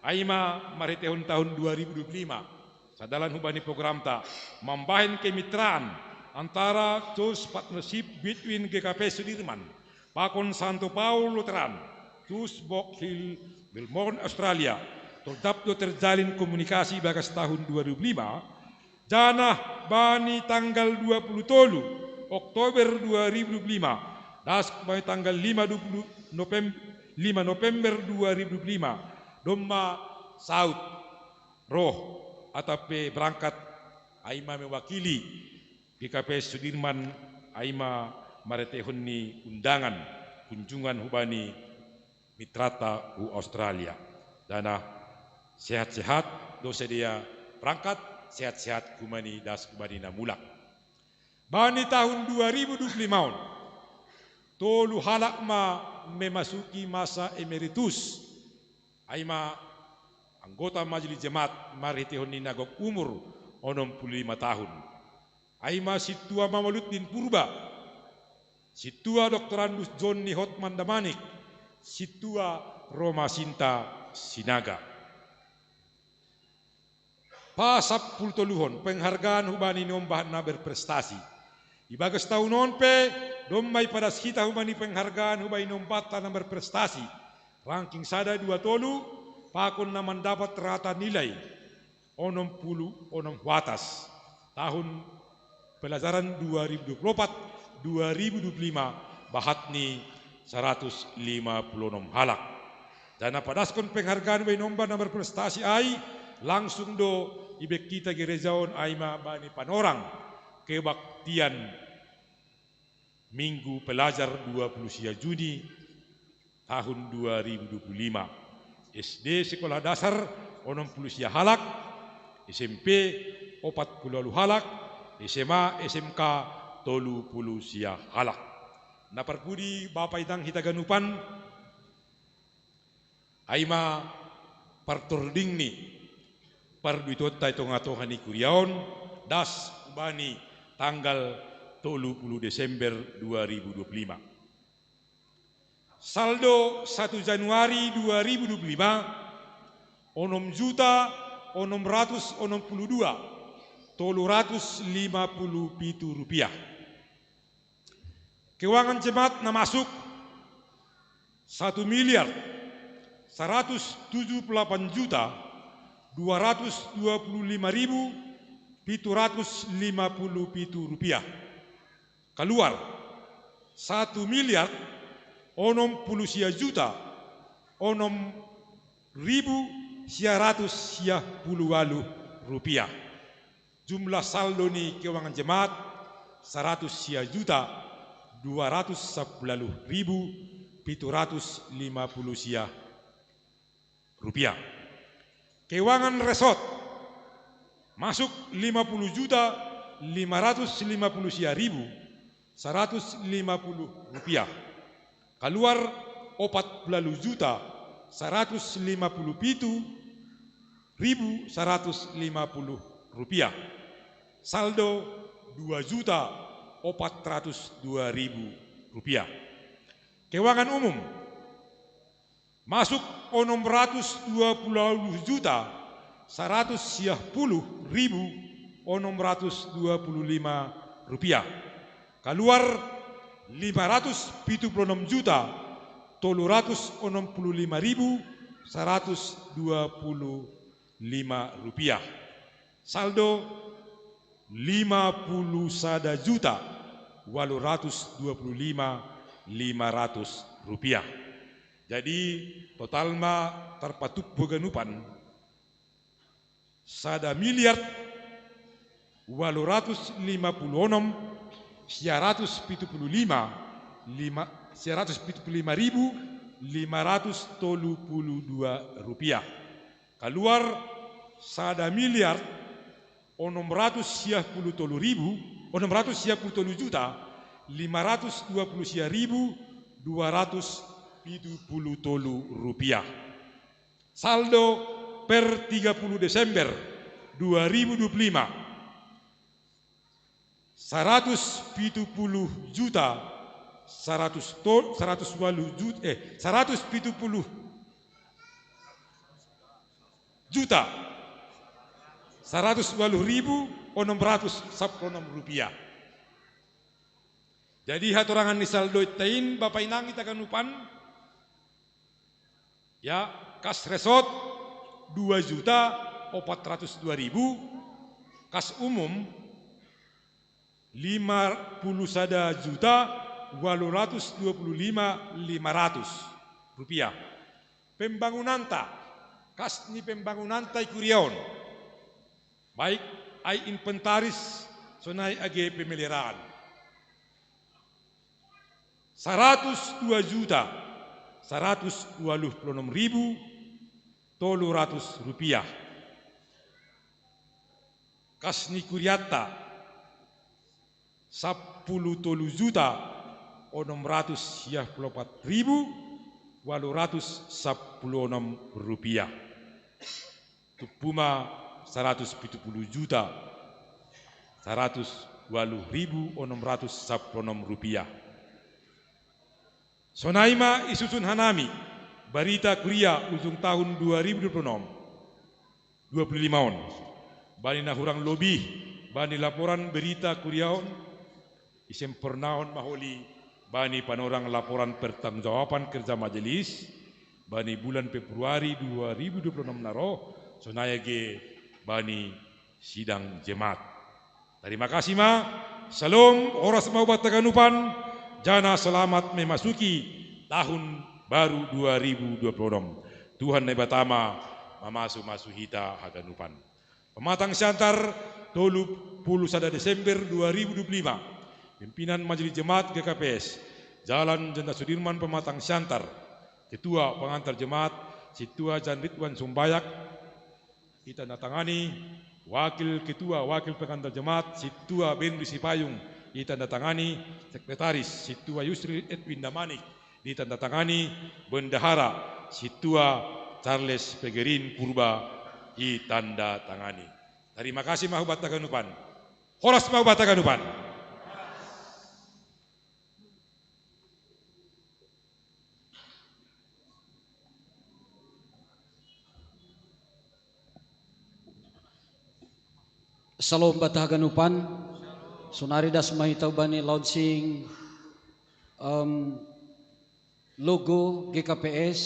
ai ma marhiteihon tahun dua ribu dua puluh lima, sadalan hubani programta, mambahen kemitraan antara Church Partnership between G K P Sudirman pakon Santo Paul Lutheran, Church Box Hill, Melbourne, Australia. Tordap do terjalin komunikasi bagas tahun dua ribu lima, janah bani tanggal dua puluh tolu Oktober dua ribu dua puluh lima, das bani tanggal lima dua puluh Novem-, lima November dua ribu dua puluh lima, domma saut, roh, atap pe berangkat, ai ma mewakili G K P Sudirman, ai ma marhiteihon ni undangan kunjungan hubani mitrata hu Australia. Janah sehat-sehat do sidea berangkat, sehat-sehat hubani das hubani na mulak. Bani tahun dua ribu dua puluh lima on, tolu halak ma memasuki masa emeritus, ai ma anggota majelis jemaat marhiteihon ni na gok umur onom puluh lima tahun. Ai ma sintua Mamaluddin Purba, sintua Doktorandus John Nihot Mandamanik, sintua Roma Sinta Sinaga. Pasappultoluhon, penghargaan hubani nomba na berprestasi. Ibagas tahun on pe, domma ipadas hita hubani penghargaan hubani nombanta na berprestasi. Ranking sada, dua, tolu, pakon na mandapat rata nilai onom puluh onom hu atas. Tahun pelajaran dua ribu dua puluh opat dua ribu dua puluh lima, bahat ni saratus lima puluh onom halak. Janah padaskon penghargaan hubani nomba na berprestasi ai, langsung do ibengkita gereja on, ai ma bani panorang kebaktian Minggu Pelajar dua puluh sia Juni tahun dua ribu dua puluh lima. S D sekolah dasar onom puluh sia halak, S M P opat puluh ualu halak, S M A, S M K tolu puluh sia halak. Na parpudi bapa inang hita ganupan, ai ma partordingni parduitonta i tonga-tonga ni kuria on, das bani tanggal tolu puluh Desember dua ribu dua puluh lima. Saldo satu Januari dua ribu dua puluh lima, onom juta onom ratus onom puluh dua tolu ratus lima puluh pitu rupiah. Keuangan jemaat na masuk, satu miliar seratus tujuh puluh delapan juta dua ratus dua puluh lima ribu pitu ratus lima puluh pitu rupiah. Kaluar, satu miliar onom puluh sia juta onom ribu sia ratus sia puluh waluh rupiah. Jumlah saldo ni keuangan jemaat, saratus sia juta dua ratus sapuluh waluh ribu pitu ratus lima puluh sia rupiah. Keuangan resort, masuk lima puluh juta lima ratus lima puluh sia ribu saratus lima puluh rupiah. Kaluar, opat puluh waluh juta saratus lima puluh pitu ribu saratus lima puluh rupiah. Saldo, dua juta opat ratus dua ribu rupiah. Keuangan umum, masuk onom ratus dua puluh waluh juta saratus sia puluh ribu onom ratus dua puluh lima rupiah. Kaluar, lima ratus pitu puluh onom juta tolu ratus onom puluh lima ribu saratus dua puluh lima rupiah. Saldo, lima puluh sada juta waluh ratus dua puluh lima lima ratus rupiah. Jadi, total ma tarpatupu ganupan, sada miliar waluh ratus lima puluh onom sia ratus pitu puluh lima lima sia ratus pitu puluh lima ribu lima ratus tolu puluh dua rupiah. Kaluar, sada miliar onom ratus sia puluh tolu ribu onom ratus sia puluh tolu juta lima ratus dua puluh sia ribu dua ratus pitu puluh tolu rupiah. Saldo per tiga puluh Desember dua ribu dua puluh lima, saratus pitu puluh juta saratus to, saratus waluh juta, eh, saratus pitu puluh juta saratus waluh ribu onom ratus sapuluh onom rupiah. Jadi, hatorangan ni saldo inta in, bapa inang hita ganupan, ya, kas resort, dua juta opat ratus dua ribu, kas umum, lima puluh sada juta waluh ratus dua puluh lima lima ratus rupiah. Pembangunanta, kas ni pembangunanta i kuria on, baik ai inventaris sonai age pemeliharaan, saratus dua juta saratus waluh puluh onom ribu tolu ratus rupiah. Kas ni kurianta, sapuluh tolu juta onom ratus sia puluh opat ribu waluh ratus sapuluh onom rupiah. Tumpu ma saratus pitu puluh juta saratus waluh ribu onom ratus sapuluh onom rupiah. Sonai ma isusun hanami barita kuria ujung tahun dua ribu dua puluh onom, dua puluh lima on. Bani na hurang lobi, bani laporan barita kuria on, isempornahon ma holi bani panorang laporan pertanggungjawaban kerja majelis bani bulan Februari dua ribu dua puluh onom na ro, sonai age bani sidang jemaat. Tarima kasih ma, syalom, horas ma hubanta haganupan, janah selamat memasuki tahun baru dua ribu dua puluh onom. Tuhan Naibata ma mamasu-masu hita haganupan. Pamatang siantar, tolu puluh sada Desember dua ribu dua puluh lima, pimpinan Majelis Jemaat G K P S Jalan Jenderal Sudirman, Pamatang Siantar, Ketua Pengantar Jemaat Sintua Jan Ridwan Sumbayak, ditandatangani Wakil Ketua, Wakil Pengantar Jemaat Sintua Benri Sipayung, Ditandatangani Sekretaris Sintua Yusril Edwin Damanik. Ditandatangani Bendahara Sintua Charles Pegerin Purba. Ditandatangani. Tarima kasih ma hubata ganupan. Horas ma hubata ganupan. Shalom bata haganupan. Sonari das ma hita hubani launching, em, logo G K P S,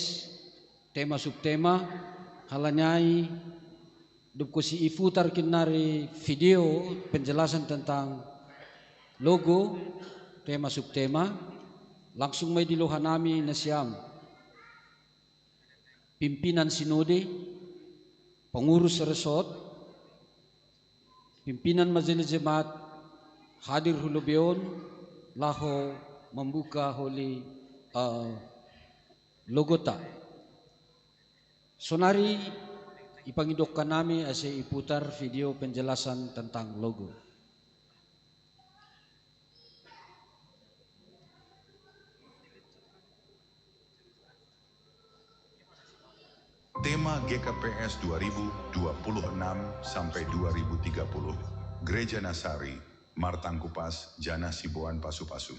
tema subtema, hal nai dubku si iputar kinari video penjelasan tentang logo, tema subtema, langsung mai di lohanami na siam pimpinan sinode, pengurus resort, pimpinan majelis jemaat hadir hu lobi on laho membuka holi, eh, logota. Sonari ipangidokkan nami ase iputar video penjelasan tentang logo. Tema G K P S dua ribu dua puluh enam sampai dua ribu tiga puluh, Gereja Nasari, Martangkupas, Jana Sibuan, Pasu-Pasu.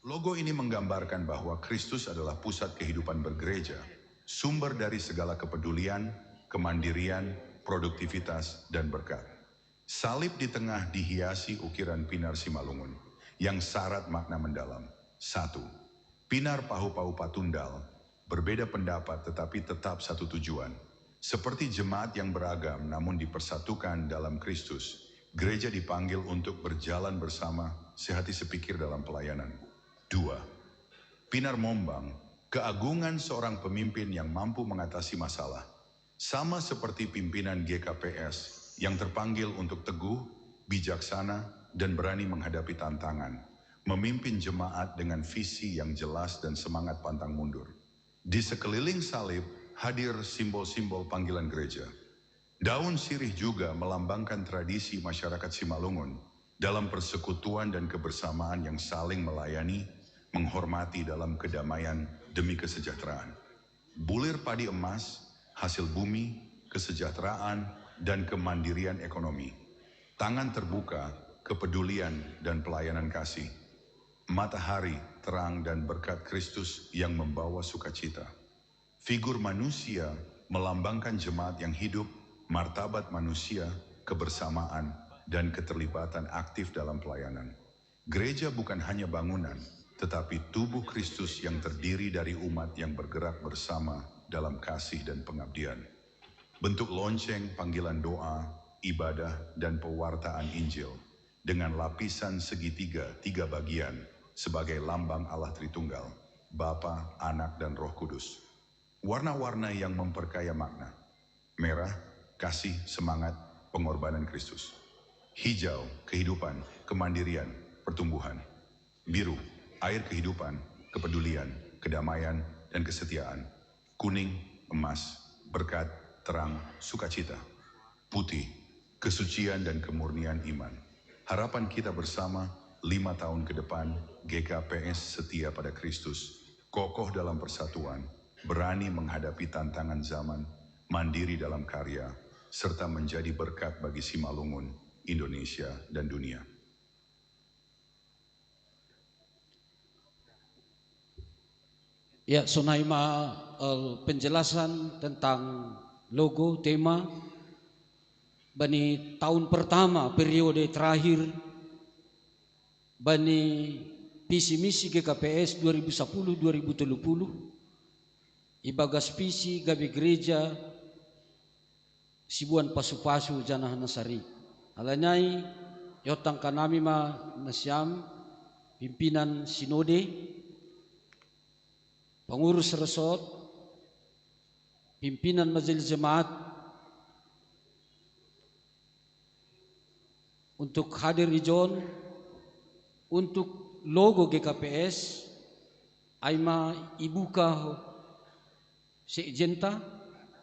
Logo ini menggambarkan bahwa Kristus adalah pusat kehidupan bergereja, sumber dari segala kepedulian, kemandirian, produktivitas, dan berkat. Salib di tengah dihiasi ukiran pinar Simalungun yang syarat makna mendalam. Satu, pinar pahu-pahu patundal, berbeda pendapat tetapi tetap satu tujuan. Seperti jemaat yang beragam namun dipersatukan dalam Kristus, gereja dipanggil untuk berjalan bersama, sehati sepikir dalam pelayanan. Dua, pinar mombang, keagungan seorang pemimpin yang mampu mengatasi masalah. Sama seperti pimpinan G K P S yang terpanggil untuk teguh, bijaksana, dan berani menghadapi tantangan, memimpin jemaat dengan visi yang jelas dan semangat pantang mundur. Di sekeliling salib hadir simbol-simbol panggilan gereja. Daun sirih juga melambangkan tradisi masyarakat Simalungun dalam persekutuan dan kebersamaan yang saling melayani, menghormati dalam kedamaian demi kesejahteraan. Bulir padi emas, hasil bumi, kesejahteraan, dan kemandirian ekonomi. Tangan terbuka, kepedulian, dan pelayanan kasih. Matahari, terang, dan berkat Kristus yang membawa sukacita. Figur manusia melambangkan jemaat yang hidup, martabat manusia, kebersamaan, dan keterlibatan aktif dalam pelayanan. Gereja bukan hanya bangunan, tetapi tubuh Kristus yang terdiri dari umat yang bergerak bersama dalam kasih dan pengabdian. Bentuk lonceng, panggilan doa, ibadah, dan pewartaan Injil dengan lapisan segitiga tiga bagian sebagai lambang Allah Tritunggal, Bapa, Anak, dan Roh Kudus. Warna-warna yang memperkaya makna. Merah, kasih, semangat, pengorbanan Kristus. Hijau, kehidupan, kemandirian, pertumbuhan. Biru, air kehidupan, kepedulian, kedamaian, dan kesetiaan. Kuning, emas, berkat, terang, sukacita. Putih, kesucian dan kemurnian iman. Harapan kita bersama, lima tahun ke depan, G K P S setia pada Kristus, kokoh dalam persatuan, berani menghadapi tantangan zaman, mandiri dalam karya, serta menjadi berkat bagi Simalungun, Indonesia, dan dunia. Ya, sonai ma, eh, penjelasan tentang logo, tema, bani tahun pertama, periode terakhir, bani visi misi G K P S dua ribu sepuluh dua ribu tiga puluh, ibagas visi gabe gereja Sibuan Pasu-Pasu Jana Nasari. Hal nai, ihothangkan nami ma na siam, pimpinan sinode, pengurus resort, pimpinan majelis jemaat, untuk hadir ijon, untuk logo G K P S, ai ma ibuka sekjenta,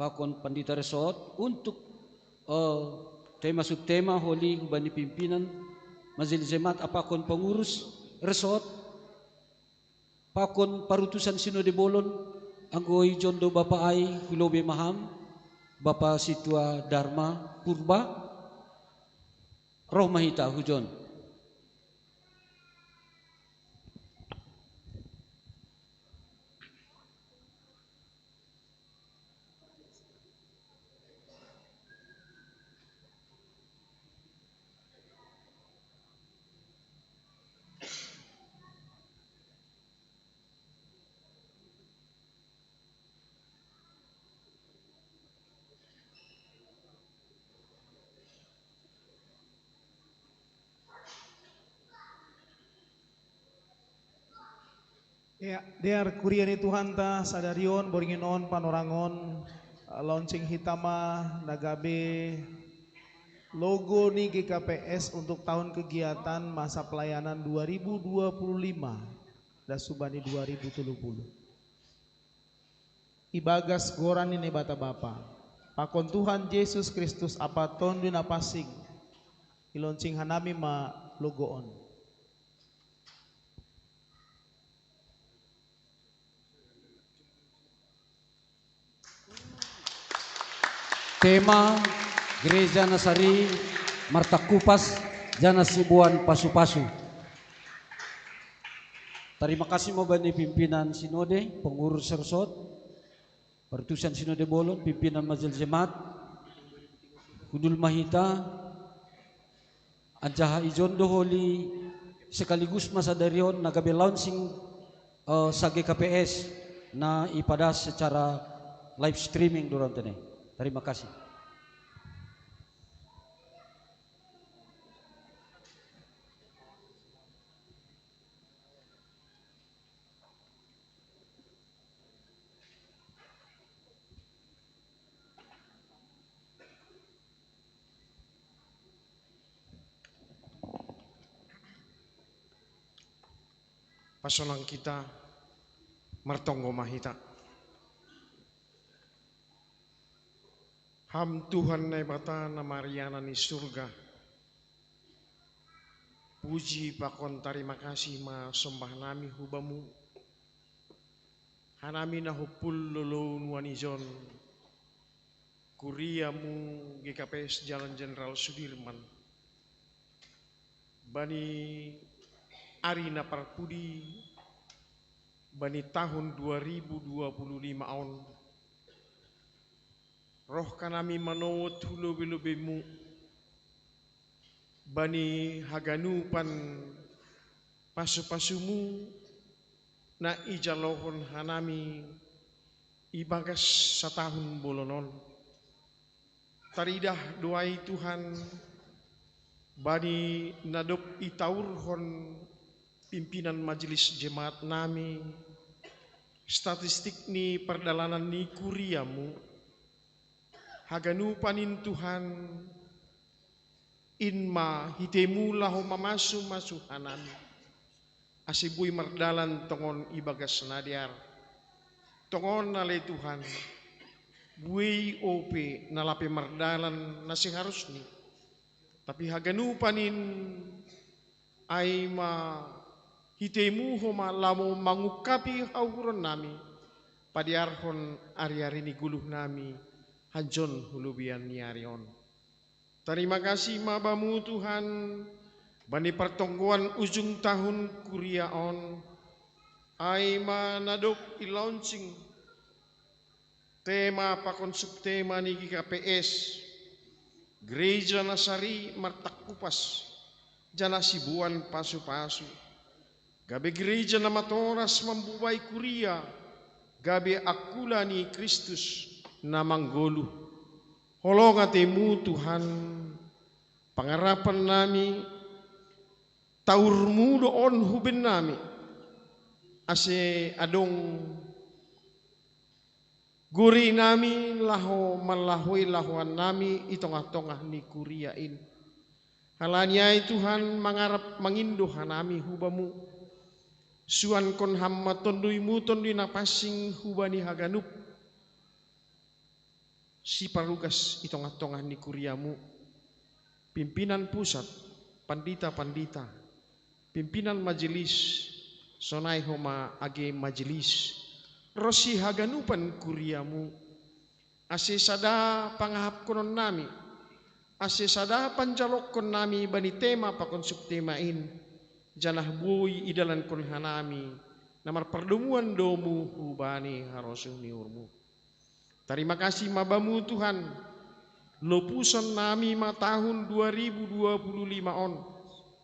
pakon pandita resort, untuk, eh, tema subtema holi hubani pimpinan Majelis Jemaat, pakon pengurus resort, pakon parutusan Sinode Bolon, anggo ijon do Bapa ai hu lobei ma ham, Bapa Sintua Darma Purba, roh ma hita hujon. Ya, dear kuria ni Tuhanta, sadari on, borngin on, panorangon, eh, launching hita ma na gabe logo ni G K P S untuk tahun kegiatan masa pelayanan dua ribu dua puluh lima, das hubani dua ribu tolu puluh. Ibagas goran ni Naibata Bapa, pakon Tuhan Jesus Kristus ampa Tonduy Napansing, i-launching hanami ma logo on. Tema: Gereja Nasari martangkupas janah siboan pasu-pasu. Tarima kasih ma bani pimpinan Sinode, pengurus resort, parutusan Sinode Bolon, pimpinan Majelis Jemaat, hundul ma hita, anjaha ijon do holi sekaligus ma sadari on na gabe launching, eh, sa-G K P S na ipadas secara live streaming do rohanta ne. Tarima kasih. Pasonang kita, martonggo ma hita. Ham Tuhan Naibata na marianan i surga, puji pakon tarima kasih ma sombahnami hu Bamu, hanami na humpul lolou nuan ijon, kuriamu G K P S Jalan Jenderal Sudirman, bani ari na parpudi, bani tahun dua ribu dua puluh lima on, roh hanami manowot hu lobei-lobeimu, bani haganupan pasu-pasumu na ijalohon hanami ibagas satahun bolon on. Taridah do ai Tuhan, bani na dob itaurhon pimpinan Majelis Jemaat nami, statistik ni pardalanan ni kuriamu, haganupan in Tuhan, in ma hiteimu laho mamasu-masu hanami, ase boi mardalan tongon ibagas na dear. Tongon ale Tuhan, buei ope na lape mardalan na seharusni, tapi haganupan in ai ma hiteimu homa laho mangungkapi hauhuronnami, padearhon ari-ari ni goluhnami, hanjon hu lobeian ni ari on. Tarima kasih ma Bamu Tuhan, bani partonggoan ujung tahun kuria on, ai ma na dob i-launching tema pakon subtema ni G K P S, Gereja Nasari martangkupas, janah siboan pasu-pasu, gabe gereja na matoras mambubai kuria, gabe angkula ni Kristus na manggoluh. Holong ateimu Tuhan, pangarapannami, taurmu do on hu bennami, ase adong goreinami laho manlahoi lahoannami i tongah-tongah ni kuria in. Halani ai Tuhan, mangarap mangindo hanami hu Bamu, suankon Ham ma Tonduy-Mu, Tonduy Napansing hubani haganup siparugas i tongah-tongah ni kuriamu, pimpinan pusat, pandita-pandita, pimpinan majelis, sonai homa age majelis, ronsi haganupan kuriamu, ase sada pangahapkononnami, ase sada panjalokkonnami bani tema pakon subtema in, janah boi idalankon hanami na marpardomuan domu hubani harosuh ni uhurmu. Tarima kasih ma Bamu Tuhan, lopuson nami ma tahun dua ribu dua puluh lima on,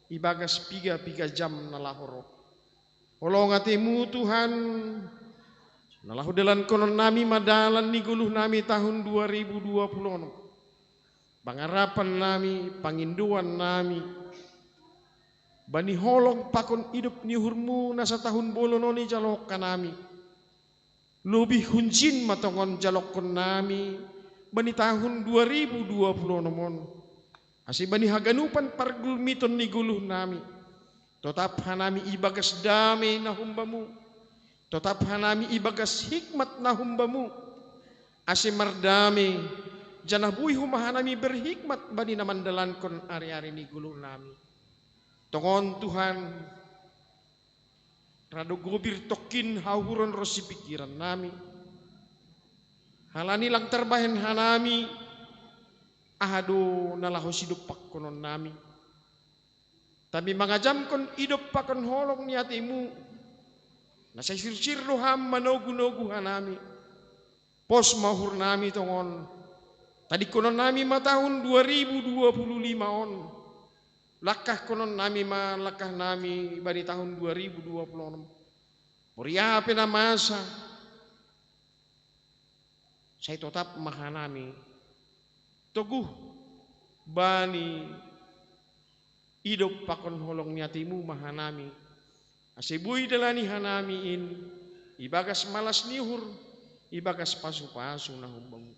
ibagas piga-piga jam na laho roh. Holong atemu Tuhan, na laho dalankonon nami ma dalan ni goluh nami tahun dua ribu dua puluh on. Pangarapan nami, pangindoan nami, bani holong pakon idop ni uhurmu na satahun bolon on ijalohon hanami. Lobih hunjin ma tongon jalokkon nami bani tahun dua ribu dua puluh onom on. Ase bani haganupan pargulmiton ni goluh nami, totap hanami ibagas dame na humbamu, totap hanami ibagas hikmat na humbamu, ase mardame, janah boi homa hanami berhikmat bani na mandalankon ari-ari ni goluh nami. Tongon Tuhan, rado gobir tongkin hauhuron ronsi pingkiran nami, halani lang tarbahen hanami aha do na laho sidompakkonon nami. Tapi mangajamkon idop pakon holong ni atemu, na sai sirsir do Ham manogu-nogu hanami. Pos ma uhur nami tongon, tadingkonon nami ma tahun dua ribu dua puluh lima on, langkahkonon nami ma langkah nami bani tahun dua ribu dua puluh onom. Moriah pe na masa, sai totap ma hanami toguh bani idop pakon holong ni atemu ma hanami, ase boi idalani hanami in ibagas malas ni uhur, ibagas pasu-pasu na humbamu.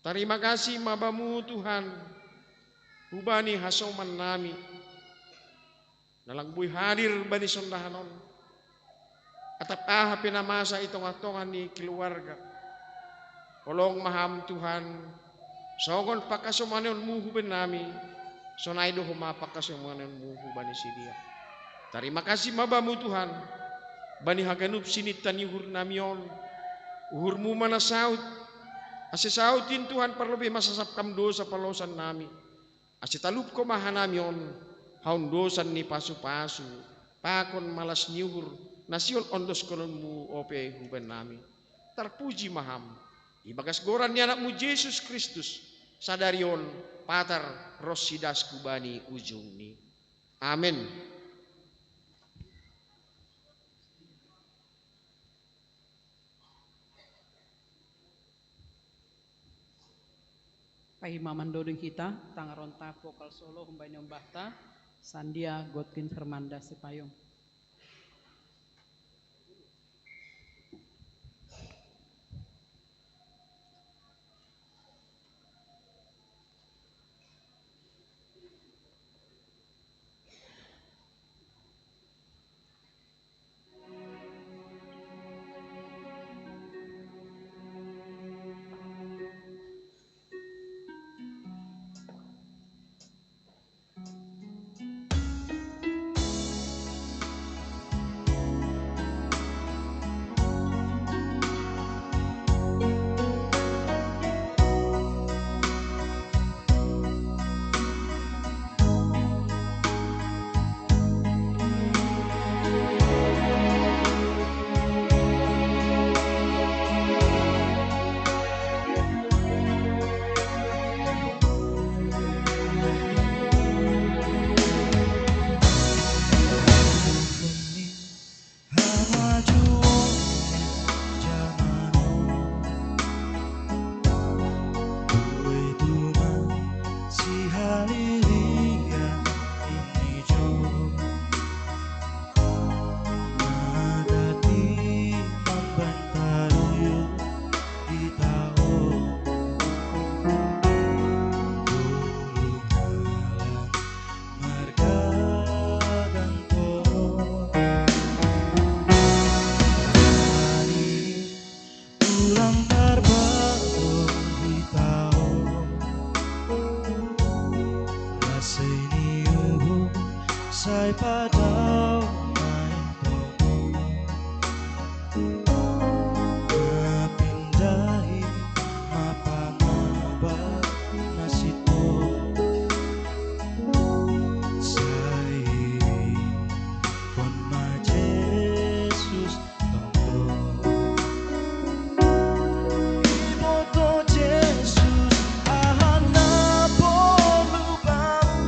Tarima kasih ma Bamu Tuhan, hubani hasoman nami, na lang boi hadir bani sondahan on, atap aha pe na masa i tongah-tongah ni keluarga. Holong ma Ham Tuhan, songon pangkasomanianmu hubannami, sonai do homa pangkasomanianmu hubani sidea. Tarima kasih ma Bamu Tuhan, bani haganup sininta ni uhur nami on. Uhurmu ma na saut, ase saut in Tuhan parlobei masasap Ham dosa palosan nami, ase talupko ma hanami on haundosan ni pasu-pasu pakon malas ni uhur na sihol ondoskononmu ope hubannami. Tarpuji ma Ham, ibagas goran ni AnakMu Jesus Kristus, sadari on, Patar, ronsi dasku bani ujungni. Amen. Paima mandoding hita, tangaronta vokal solo humbani ombahta, Sandia Godwin Hermanda Sipayung. padau main tonu. Mapindahi mapamaba masito. Sai kon ma Jesus tonto. Iboto Jesus, aha na polubam.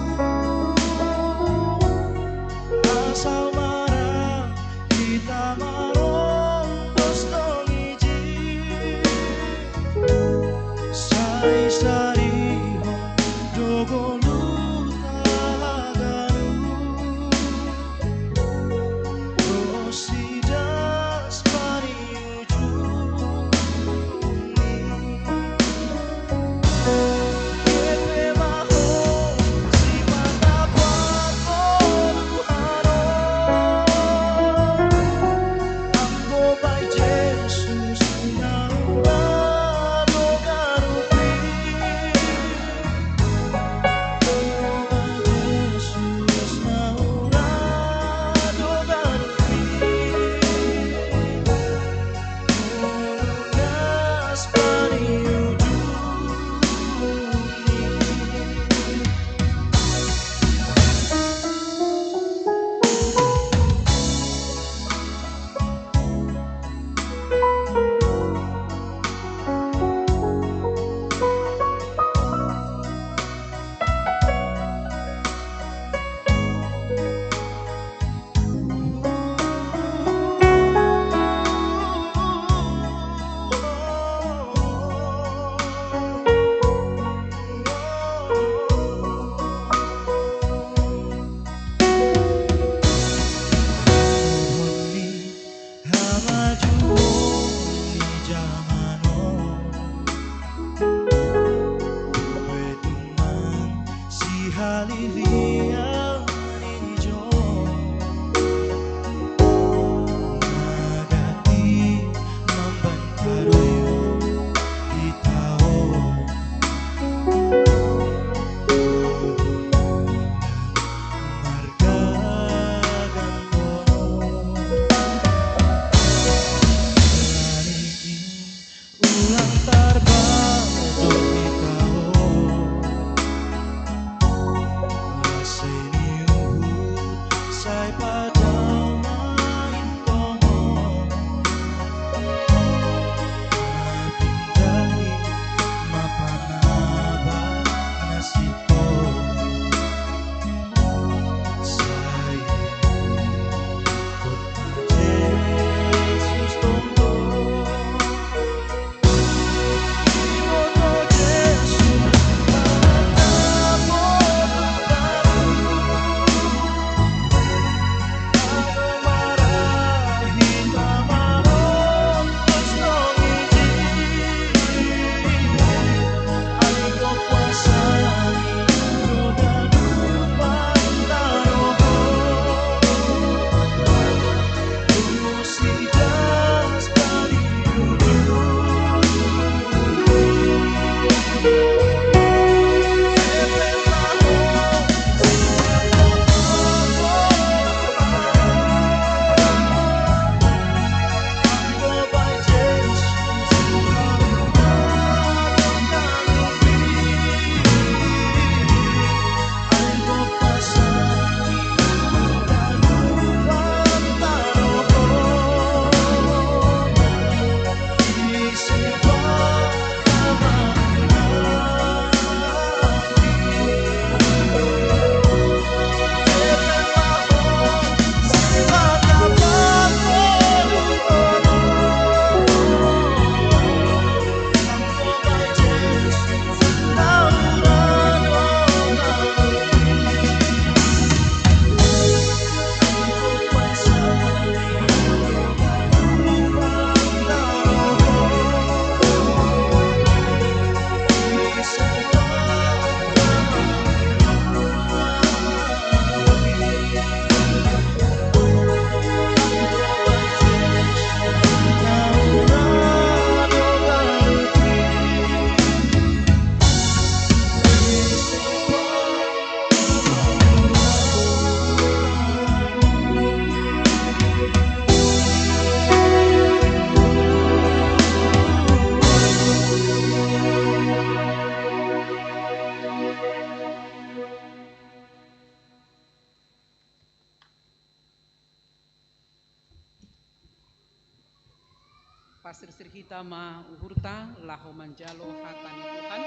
Pasirsir hita ma uhurta laho manjalo hata ni Tuhan.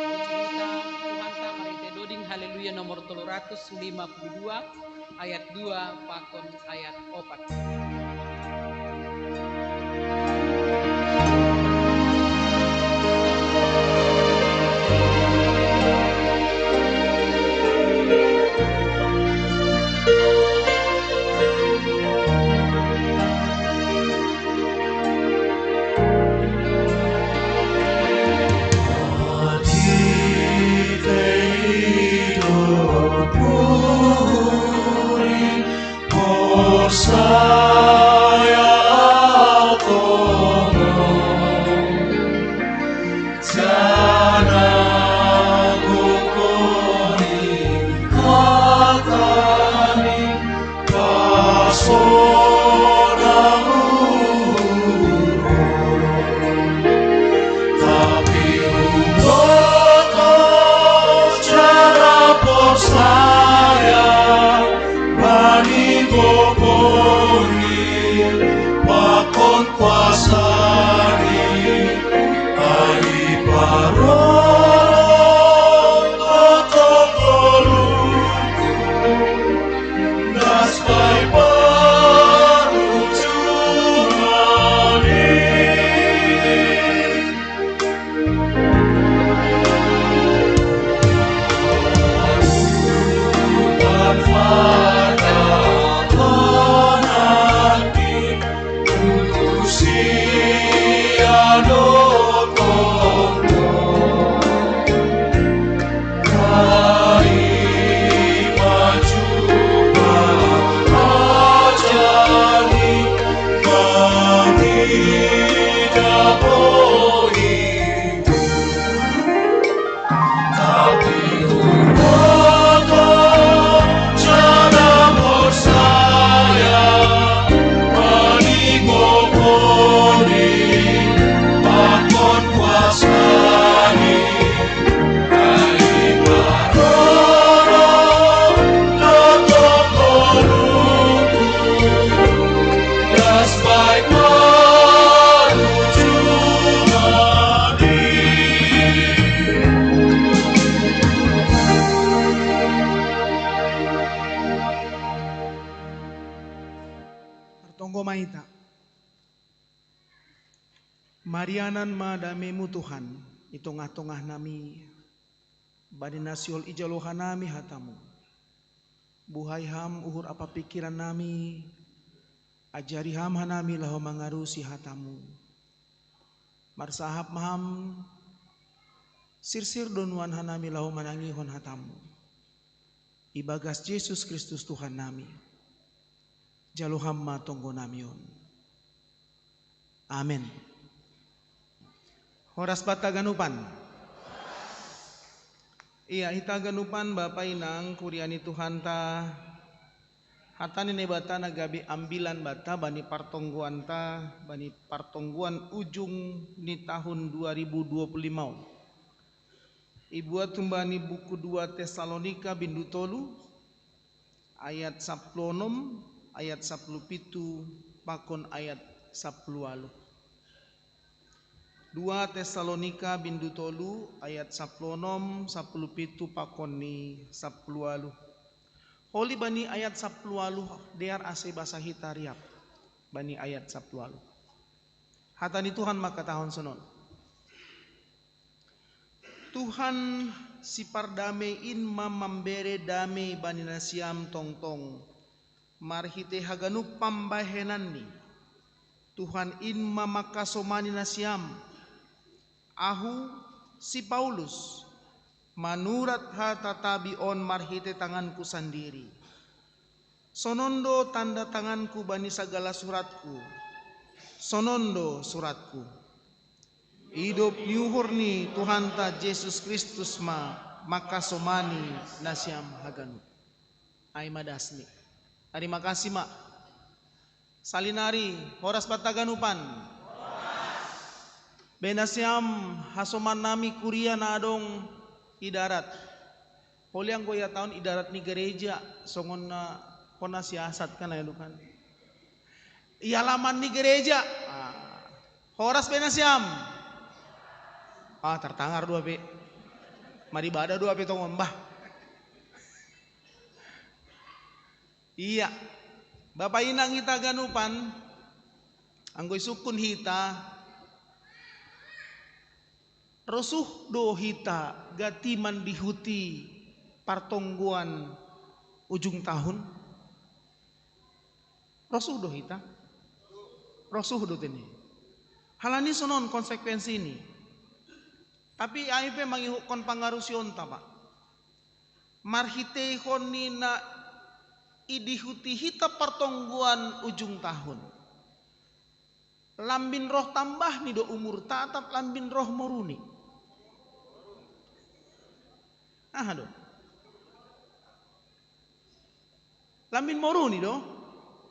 Uji hita Tuhanta marhite doding Haleluya nomor tolu ratus lima puluh dua, ayat dua pakon ayat opat. Martonggo ma hita. Marianan ma dameiMu Tuhan, i tongah-tongah nami, bani na sihol ijalo hanami hataMu. Buhai Ham uhur ampa pingkiran nami, ajari Ham hanami laho mangarusi hataMu. Marsahap ma Ham, sirsir do nuan hanami laho manangihon hataMu. Ibagas Jesus Kristus Tuhan nami. Jalo Ham ma tonggo nami on. Amen. Horas banta ganupan. Ia hita ganupan bapa inang kuria ni Tuhanta, hata ni Naibata na gabe ambilan banta bani partonggoanta, bani partonggoan ujung ni tahun dua ribu dua puluh lima on. Ibuat humbani buku dua Tesalonika bindu tolu, ayat sapuluh onom, ayat sapuluh pitu, pakon ayat sapuluh ualuh. Dua Tesalonika bindu tolu ayat sapuluh onom, sapuluh pitu pakon ni sapuluh ualuh. Holi bani ayat sapuluh ualuh dear ase basa hita riap. Bani ayat sapuluh ualuh. Hata ni Tuhan mangkatahon sonon. Tuhan si pardamei in ma mambere damei bani nasiam tongtong, marhitei haganup pambahenanni. Tuhan in ma mangkasomani nasiam. Ahu, si Paulus, manurat hata tabi on marhitei tanganku sandiri. Sonon do tanda tanganku bani sagala suratku. Sonon do suratku. Idop ni uhur ni Tuhanta Jesus Kristus ma mangkasomani nasiam haganup. Ai ma dasni. Tarima kasih ma. Salinari, horas banta ganupan. Baen nasiam hasoman nami kuria na adong i darat. Holi anggo ihatahon i darat ni gereja, songon na hona siasat kan, ayo dukan. I alaman ni gereja. Ah. Horas be nasiam. Ah, tertangar dua be. Mari bada dua be tongon bah. Iya. Bapak inang hita ganupan, anggo isungkun hita, rosuh do hita gati mandihuti partonggoan ujung tahun? Rosuh do hita? Rosuh do tene. Halani sonon konsekuensi ni. Tapi ai pe mangihutkon pangarusionta, Pak. Marhiteihon ni na idihuti hita partonggoan ujung tahun. Lambin roh tambah ni do umur, tatap lambin roh moruni. Aha do? Lambin moruni do?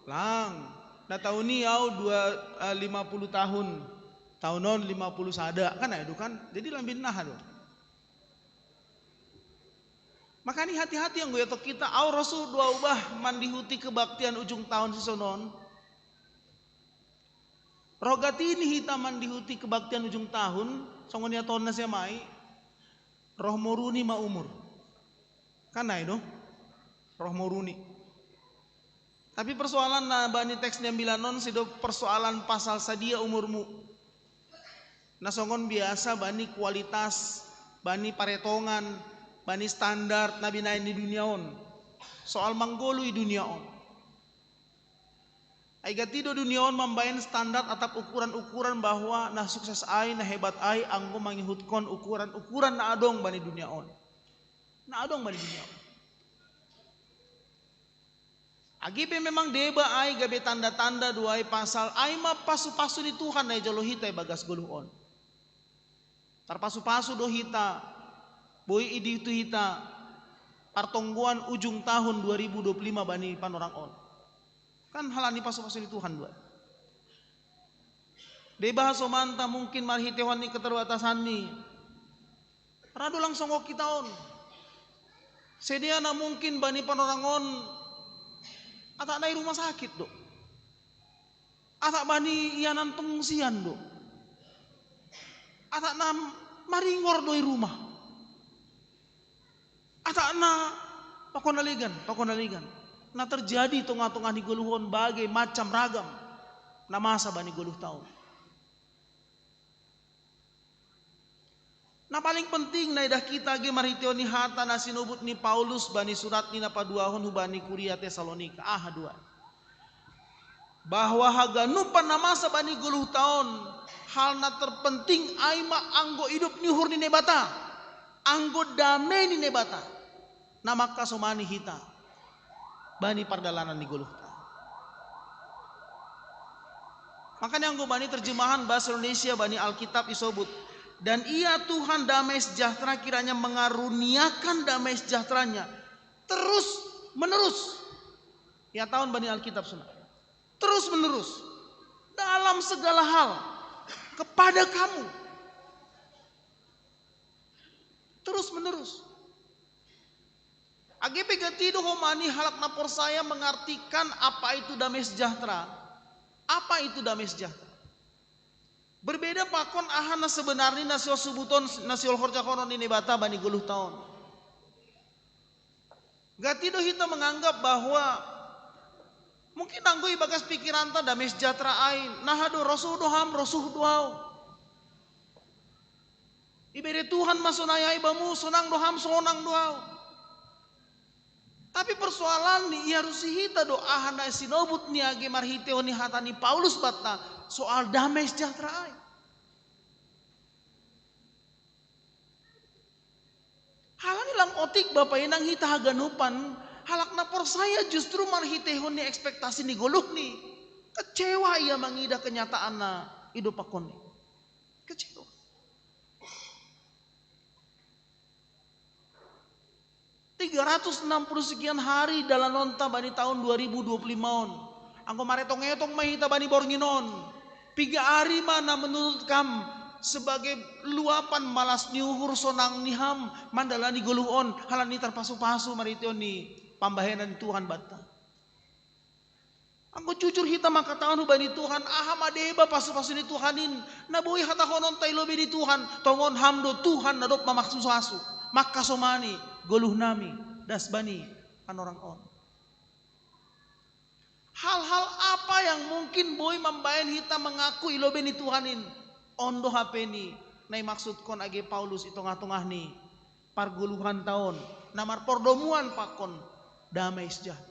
Lang. Na tahun ni au dua, eh, lima puluh tahun. Tahun on lima puluh sada. Kan ai do kan? Jadi lambin naha do? Makanya hati-hati anggo iotok hita, au rosuh do au bah mandihuti kebaktian ujung tahun sisonon. Roh gati ni hita mandihuti kebaktian ujung tahun, songon ia tohon na siamai, roh moruni ma umur. Kan ai do? Roh moruni. Tapi persoalan na bani teks ni ambilan on, sido persoalan pasal sadia umurmu. Na songon biasa bani kualitas, bani paretongan, bani standar na binaen ni dunia on. Soal manggoluh i dunia on. Ai gati do dunia on mambaen standar atap ukuran-ukuran bahwa na sukses ai, na hebat ai, anggo mangihutkon ukuran-ukuran na adong bani dunia on. Na adong bani dunia on. Age pe memang deba ai gabe tanda-tanda do ai pasal ai ma pasu-pasu ni Tuhan na ijalo hita ibagas goluh on. Tarpasu-pasu do hita, boi idihuti hita partonggoan ujung tahun dua ribu dua puluh lima bani panorang on. Kan halani pasu-pasu ni Tuhan do ai. Deba hasomanta mungkin marhiteihon ni keterbatasan ni. Ra do lang songon hita on. Sedia na mungkin bani panorang on, atak na i rumah sakit do. Atak bani ianan pengungsian do. Atak na maringor do i rumah. Atak na pakon na legan, pakon na legan. Na terjadi tongah-tongah ni goluh on bagai macam ragam na masa bani goluhta on. Na paling penting na idah hita age marhiteihon ni hata na sinobut ni Paulus bani suratni na paduahon hubani kuria Tesalonika. Aha do ai? Bahwa haganupan na masa bani goluhta on, hal na terpenting ai ma anggo idop ni uhur ni Naibata, anggo dame ni Naibata, na mangkasomani hita bani pardalanan ni goluhta. Makanya anggo bani terjemahan bahasa Indonesia bani Alkitab isobut, dan Ia Tuhan damai sejahtera kiranya mengaruniakan damai sejahteranya terus menerus. Ia tahun bani Alkitab sana. Terus menerus. Dalam segala hal. Kepada kamu. Terus menerus. Age pe gati do homani halak na porsaya mengartikan apa itu damai sejahtera. Apa itu damai sejahtera? Berbeda pakon aha na sebenarni na sihol subuton, na sihol horjahonon ni Naibata bani goluhta on. Gati do hita menganggap bahwa mungkin anggo ibagas pikiranta damai sejahtera ai, naha do rosuh do ham, rosuh do au. Ibere Tuhan ma sonai ai bamu, sonang do ham, sonang do au. Tapi persoalan ni iarusi hita do aha na sinobut ni age marhiteihon ni hata ni Paulus banta soal damai sejahtera ai. Halani lang otik bapa inang hita haganupan, halak na porsaya justru marhiteihon ni ekspektasi ni goluhni, kecewa ia mangidah kenyataan na idop pakonni. Kecewa. Tiga ratus enam puluh sekian hari dalanonta bani tahun dua ribu dua puluh lima on. Anggo maretong-etong ma hita bani borngin on. Piga ari ma na menurut kam sebagai luapan malas ni uhur sonang ni ham mandalani goluh on halani tarpasu-pasu marhiteihon ni pambahenan ni Tuhan banta. Anggo jujur hita mangkatahon hubani Tuhan, aha ma deba pasu-pasu ni Tuhan in, na boi hatahonon ta i lobei ni Tuhan, tongon Ham do Tuhan na dob mamasu-pasu, mangkasomani goluh nami das bani panorang on. Hal-hal apa yang mungkin boi mambaen hita mangaku i lobei ni Tuhan in? On do hape ni na imaksudkon age Paulus i tongah-tongah ni pargoluhanta on, na marpordomuan pakon damai sejahtera.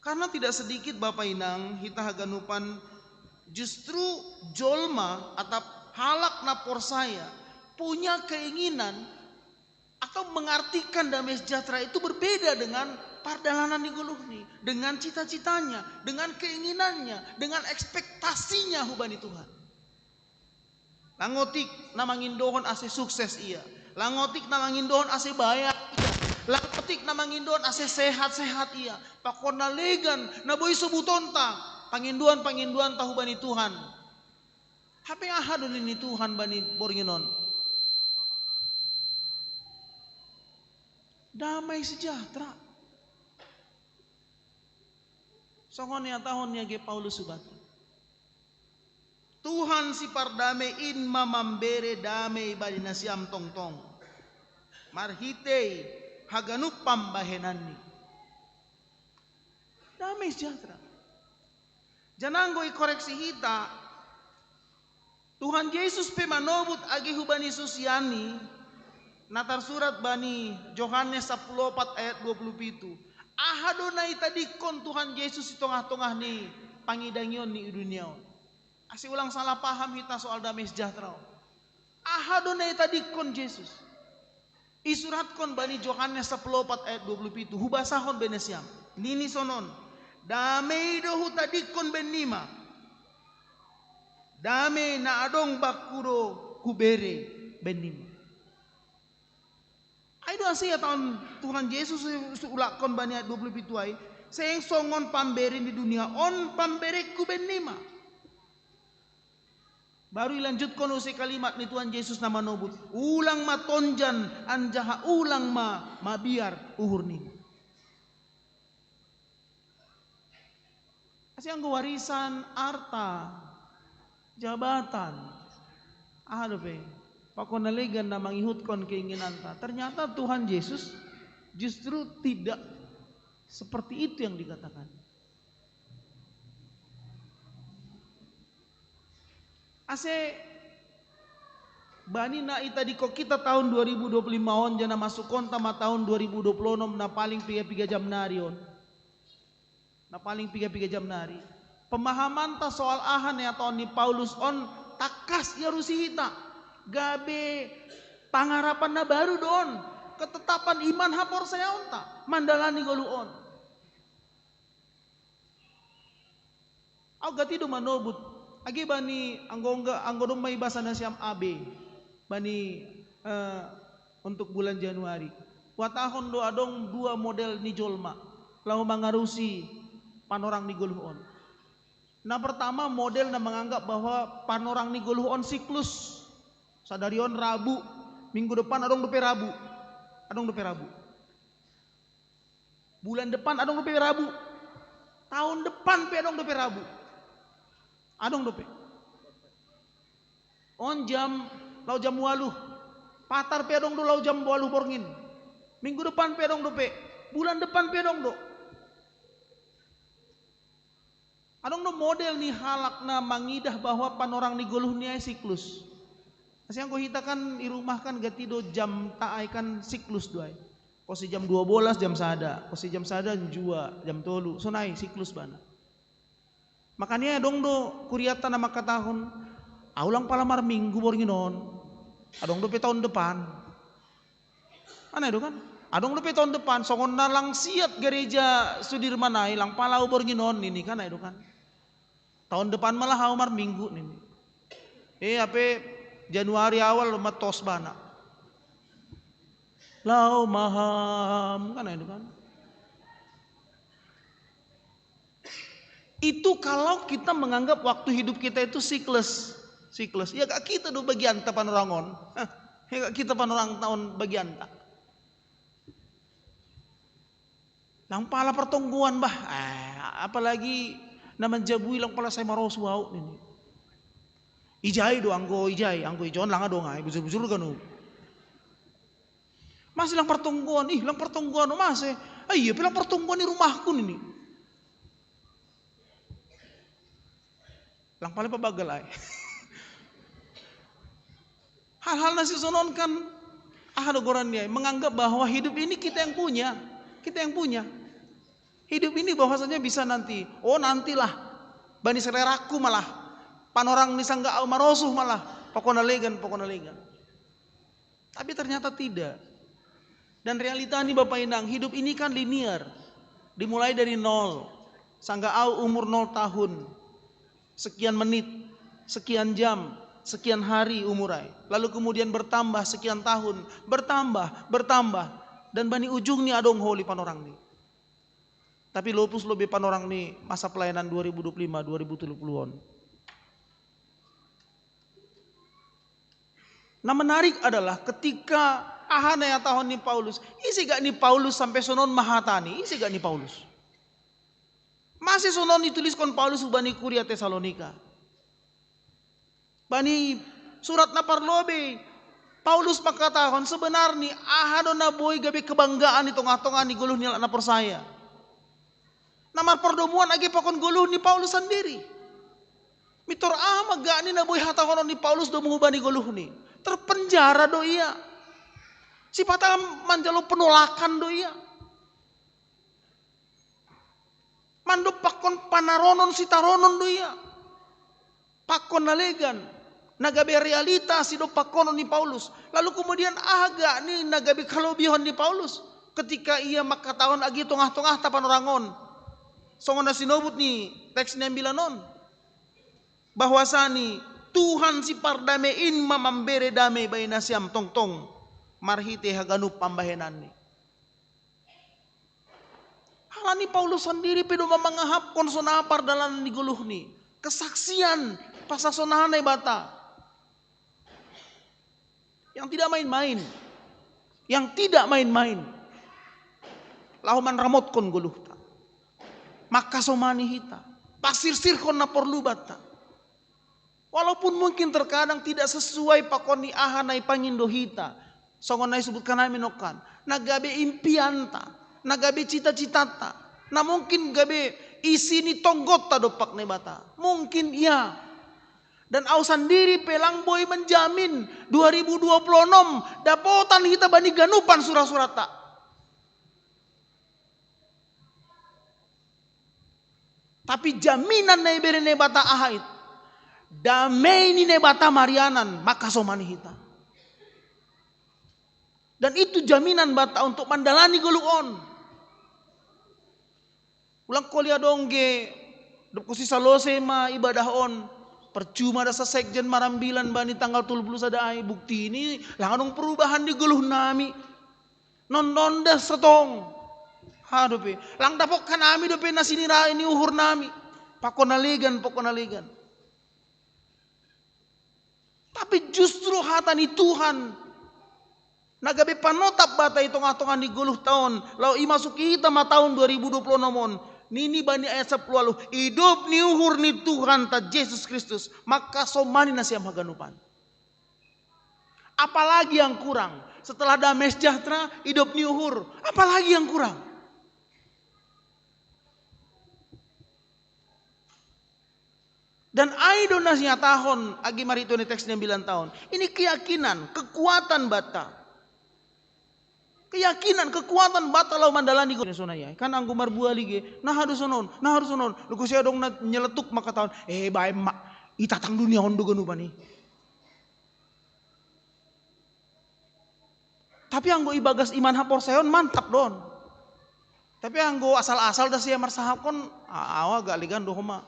Karena tidak sedikit Bapa Inang, hita haganupan, justru jolma atap halak na porsaya punya keinginan atau mengartikan damai sejahtera itu berbeda dengan pardalanan ni goluhni, dengan cita-citanya, dengan keinginannya, dengan ekspektasinya hubani Tuhan. Langotik na mangindohon ase sukses ia. Langotik na mangindohon ase bayak ia. Langotik na mangindohon ase sehat-sehat ia. Pakon na legan na boi sobutonta, pangindoan-pangindoanta hubani Tuhan. Hape aha do nini Tuhan bani borngin on? Damai sejahtera. Songon niatahon ni age Paulus hubanta. Tuhan si pardamei in ma mambere damei bani nasiam tongtong, marhitei haganup pambahenanni. Damai sejahtera. Janah anggo ikoreksi hita, Tuhan Jesus pe manobut age hubani susianni, na tarsurat bani Johannes sapuluh opat ayat dua puluh pitu. Aha do na itadingkon Tuhan Jesus i tongah-tongah ni pangidangion ni dunia on? Ase ulang salah paham hita soal damai sejahtera on. Aha do na itadingkon Jesus? Isuratkon bani Johannes sapuluh opat ayat dua puluh pitu, hubasahon be nasiam. Nini sonon, damei do hutadingkon bennima. Damei na adong bangku do hubere bennima. Ai do ase ia taon Tuhan Jesus ulakkon bani ayat dua puluh pitu ai, seng songon pambere ni dunia on pamberengku bennima. Baru ilanjutkon use kalimat ni Tuhan Jesus na manobut, ulang ma tonjan anjaha ulang ma mabiar uhur nima. Ase anggo warisan, arta, jabatan, aha dope, pakon na legan na mangihutkon keinginanta. Ternyata Tuhan Yesus justru tidak seperti itu yang dikatakan. Ase bani na itadingkon hita tahun dua ribu dua puluh lima on, jana masukonta ma tahun dua ribu dua puluh enam na paling piga-piga jam nari on. Na paling piga-piga jam nari. Pemahamanta soal aha na ihatahon ni Paulus on tangkas dialusi hita. Gabe pangarapan na baru do on. Ketetapan iman haporsayaonta mandalani goluh on. Au gati do manobut. Age bani anggo anggo domma ibasa nasiam A B bani eh, untuk bulan Januari. Watahon do adong dua model ni jolma laho mangarusi panorang ni goluh on. Na pertama model na menganggap bahwa panorang ni goluh on siklus. Sadari on Rabu, minggu depan adong dope Rabu. Adong dope Rabu. Bulan depan adong dope Rabu. Tahun depan pe adong dope Rabu. Adong dope. On jam laho jam waluh. Patar pe adong do laho jam waluh borngin. Minggu depan pe adong dope. Bulan depan pe adong do. Adong do model ni halak na mangidah bahwa panorang ni goluh ni ai siklus. Ase anggo hita kan i rumah kan gati do jamta ai kan siklus do ai. Posi jam dua bolas jam sada, posi jam sada jam dua, jam tolu, sonai siklus bana. Makanya adong do kuriatta na mangkatahon, au lang pala marminggu borngin on. Adong dope tahun depan. Kan ai do kan? Adong dope tahun depan, songon na lang siap gereja Sudirman ai, lang pala au borngin on nini kan ai do kan? Tahun depan malah au marminggu nini. Eh, ape Januari awal ma tos bana. Laho ma Ham, kan ai do kan? Itu kalau kita menganggap waktu hidup kita itu siklus. Siklus. Ya gak kita do bagianta panorang on. Hah, ya gak kita panorang tahun bagianta. Lang pala pertonggoan bah. Eh, apalagi na manjabui lang pala sai marosu au nini. Ijai do anggo ijai, anggo ijon lang adong ai, bujur-bujur ganu. Masih lang pertonggoan, ih lang pertonggoan, oh, masih. Ah, iya, pe lang pertonggoan di rumahku nini. Lang pala pabagal ai. Hal-hal na sisonon kan, aha do goran dia, menganggap bahwa hidup ini kita yang punya, kita yang punya. Hidup ini bahwasanya bisa nanti, oh, nantilah, bani seleraku malah, panorang ni sangga au marosuh malah, pokokna legan, pokokna legan. Tapi ternyata tidak. Dan realita ni Bapak Inang, hidup ini kan linear. Dimulai dari nol. Sangga au umur nol tahun. Sekian menit, sekian jam, sekian hari umur ai. Lalu kemudian bertambah sekian tahun, bertambah, bertambah. Dan bani ujung ni adong holi panorang ni. Tapi lopus lobi panorang ni masa pelayanan dua ribu dua puluh lima, dua ribu tiga puluh on. Nah, menarik adalah ketika aha na ihatahon ni Paulus, ise gak ni Paulus sampai sonon mahatani, ise gak ni Paulus. Masih sonon dituliskon Paulus hubani kuria Tesalonika. Bani surat na parlobei, Paulus mangkatahon sebenarni aha do na boi gabe kebanggaan di tongah-tongah ni goluh ni halak na porsaya. Na marpardomuan age pakon goluh ni Paulus sandiri. Mitor aha ma gak ni na boi hatahonon ni Paulus domu hubani goluh ni. Terpenjara do ia. Sipata manjalo penolakan do ia. Mandompakkon panaronon sitaronon do ia. Pakon na legan, na gabe realita sidompakkonon ni Paulus. Lalu kemudian aha gak ni na gabe kalobihon ni Paulus ketika ia mangkatahon agi tongah-tongah ta panorang on. Songon na sinobut ni teks ni ambilan on. Bahwasani Tuhan sipardame in ma mambere dame bai nasiam tongtong marhite haganup pambahenanni. Halani Paulus sandiri pe do ma mangahapkon songon aha pardalanan ni goluhni. Kesaksian pasal songon aha Naibata. Yang tidak main-main. Yang tidak main-main. Laho manramotkon goluhta. Mangkasomani hita. Pasirsirkon na porlu banta. Walaupun mungkin terkadang tidak sesuai pakon ni aha na ipangindo hita. Songon na isebutkan nami nongkan. Na gabe impianta. Na gabe cita-citata. Na mungkin gabe isi ni tonggotta dompak Naibata. Mungkin iya. Dan au sandiri pe lang boi menjamin dua ribu dua puluh enam dapotan hita bani ganupan sura-surata. Tapi jaminan na ibere Naibata aha it? Damei ni Naibata marianan, mangkasomani hita. Dan itu jaminan banta untuk mandalani goluh on. Ulang koli adong ge, dob husi salose ma ibadah on. Percuma da sasekjen marambilan bani tanggal tolu puluh sada ai, bukti ni lang adong perubahan di goluh nami. Non, non da setong. Aduh pe, lang dapok hanami dope na sinirai ni uhur nami. Pakon na legan, pakon na legan. Tapi justru hata ni Tuhan na gabe panotap banta i tongah-tongah ni goluh taon, laho imasuki hita ma taon dua ribu dua puluh enam on. Nini bani ayat sepuluh aluh, idop ni uhur ni Tuhan ta Jesus Kristus mangkasomani nasiam haganupan. Apalagi yang kurang? Setelah damai sejahtera, idop ni uhur. Apalagi yang kurang? Dan ai do na sinyatahon agi marito ni teks ni ambilan taon. Ini keyakinan, kekuatan banta. Keyakinan, kekuatan banta laho mandalani goluh sonai ai. Kan anggo marbuali ge, na harus sonon, na harus sonon. Luku si adong na nyeletuk mangkatahon, eh, baen ma, itatang dunia on do ganupan i. Tapi anggo ibagas iman haporsayaon mantap do on. Tapi anggo asal-asal da sia marsahapkon, a-, au agak legan do homa.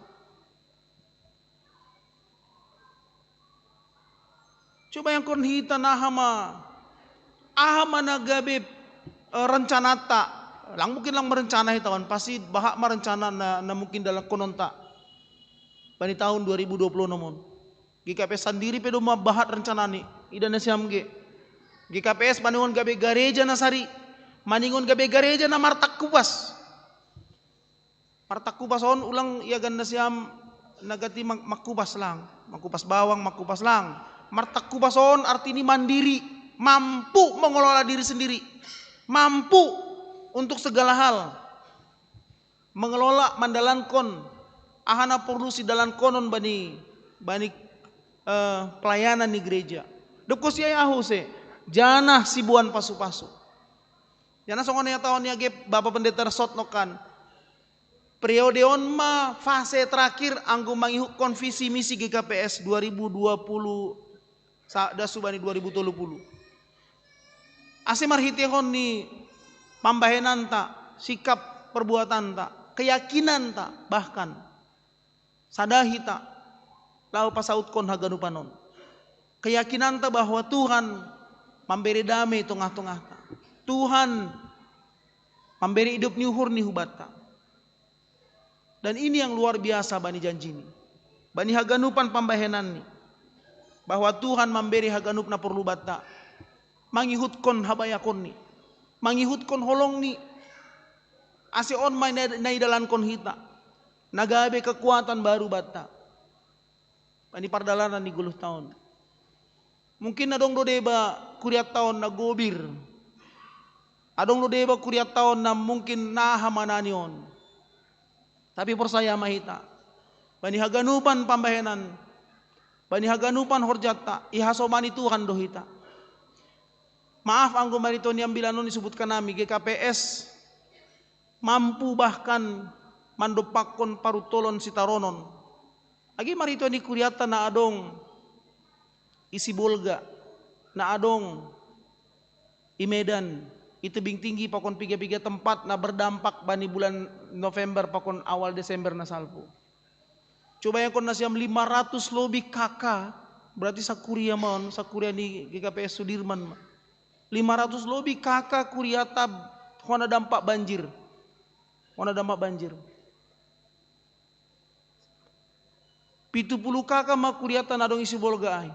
Coba bayangkon hita na aha ma, aha ma na gabe, eh, rencanata. Lang mungkin lang merencana hita on, pasti bahat ma rencana na, na mungkin dalangkononta. Bani taon dua ribu dua puluh enam on. G K P S sandiri pe do mambahat rencanani. Ida nasiam ge. G K P S maningon gabe gareja na sari. Maningon gabe gareja na martangkupas. Martakkupas on ulang ia ganna siam nagati mak-, makkupas lang, makkupas bawang, makkupas lang. Martakkupas on artini mandiri, mampu mengelola diri sendiri, mampu untuk segala hal, mengelola, mandalankon ahana porlu sidalankonon bani, bani eh, pelayanan ni gereja. Dokko siai ahu se, janah sibuan pasu-pasu. Janah songon ia taon ia gep Bapak Pendeta Resot nokan. Periode on ma fase terakhir anggo mangihutkon visi misi G K P S dua ribu dua puluh sa-, das subani dua ribu tolu puluh. Ase marhitehon ni pambahenanta, sikap perbuatanta, keyakinanta, bahkan sada hita laho pasautkon haganupan on. Keyakinanta bahwa Tuhan mambere damai tongah-tongahta. Tuhan mambere idop ni uhur ni hubanta. Dan ini yang luar biasa bani janjini. Bani haganupan pambahenanni. Bahwa Tuhan mambere haganup na porlu banta. Mangihutkon habayakonni. Mangihutkon holongni. Ase on ma na, na idalankon hita. Na gabe kekuatan baru banta. Bani pardalanan ni goluh taon. Mungkin adong do deba kuriatta on na gobir. Adong do deba kuriatta on na mungkin naha manani on. Tapi porsaya ma hita. Bani haganupan pambahenan. Bani haganupan horjanta. Ihasomani Tuhan do hita. Maaf anggo marito ni ambilan on disebutkan nami G K P S. Mampu bahkan mandompakkon parutolon sitaronon. Agi marito ni kuriatta na adong i Sibolga, na adong i Medan, i Tebing Tinggi pakon piga-piga tempat na berdampak bani bulan November pakon awal Desember na salpu. Coba yang kon nasiam lima ratus lobi K K, berarti sakuria ma on, sakuria ni G K P S Sudirman ma. Lima ratus lobi K K kuriatta hona dampak banjir. Hona dampak banjir. Pitu puluh K K ma kuriatta na adong i Sibolga ai.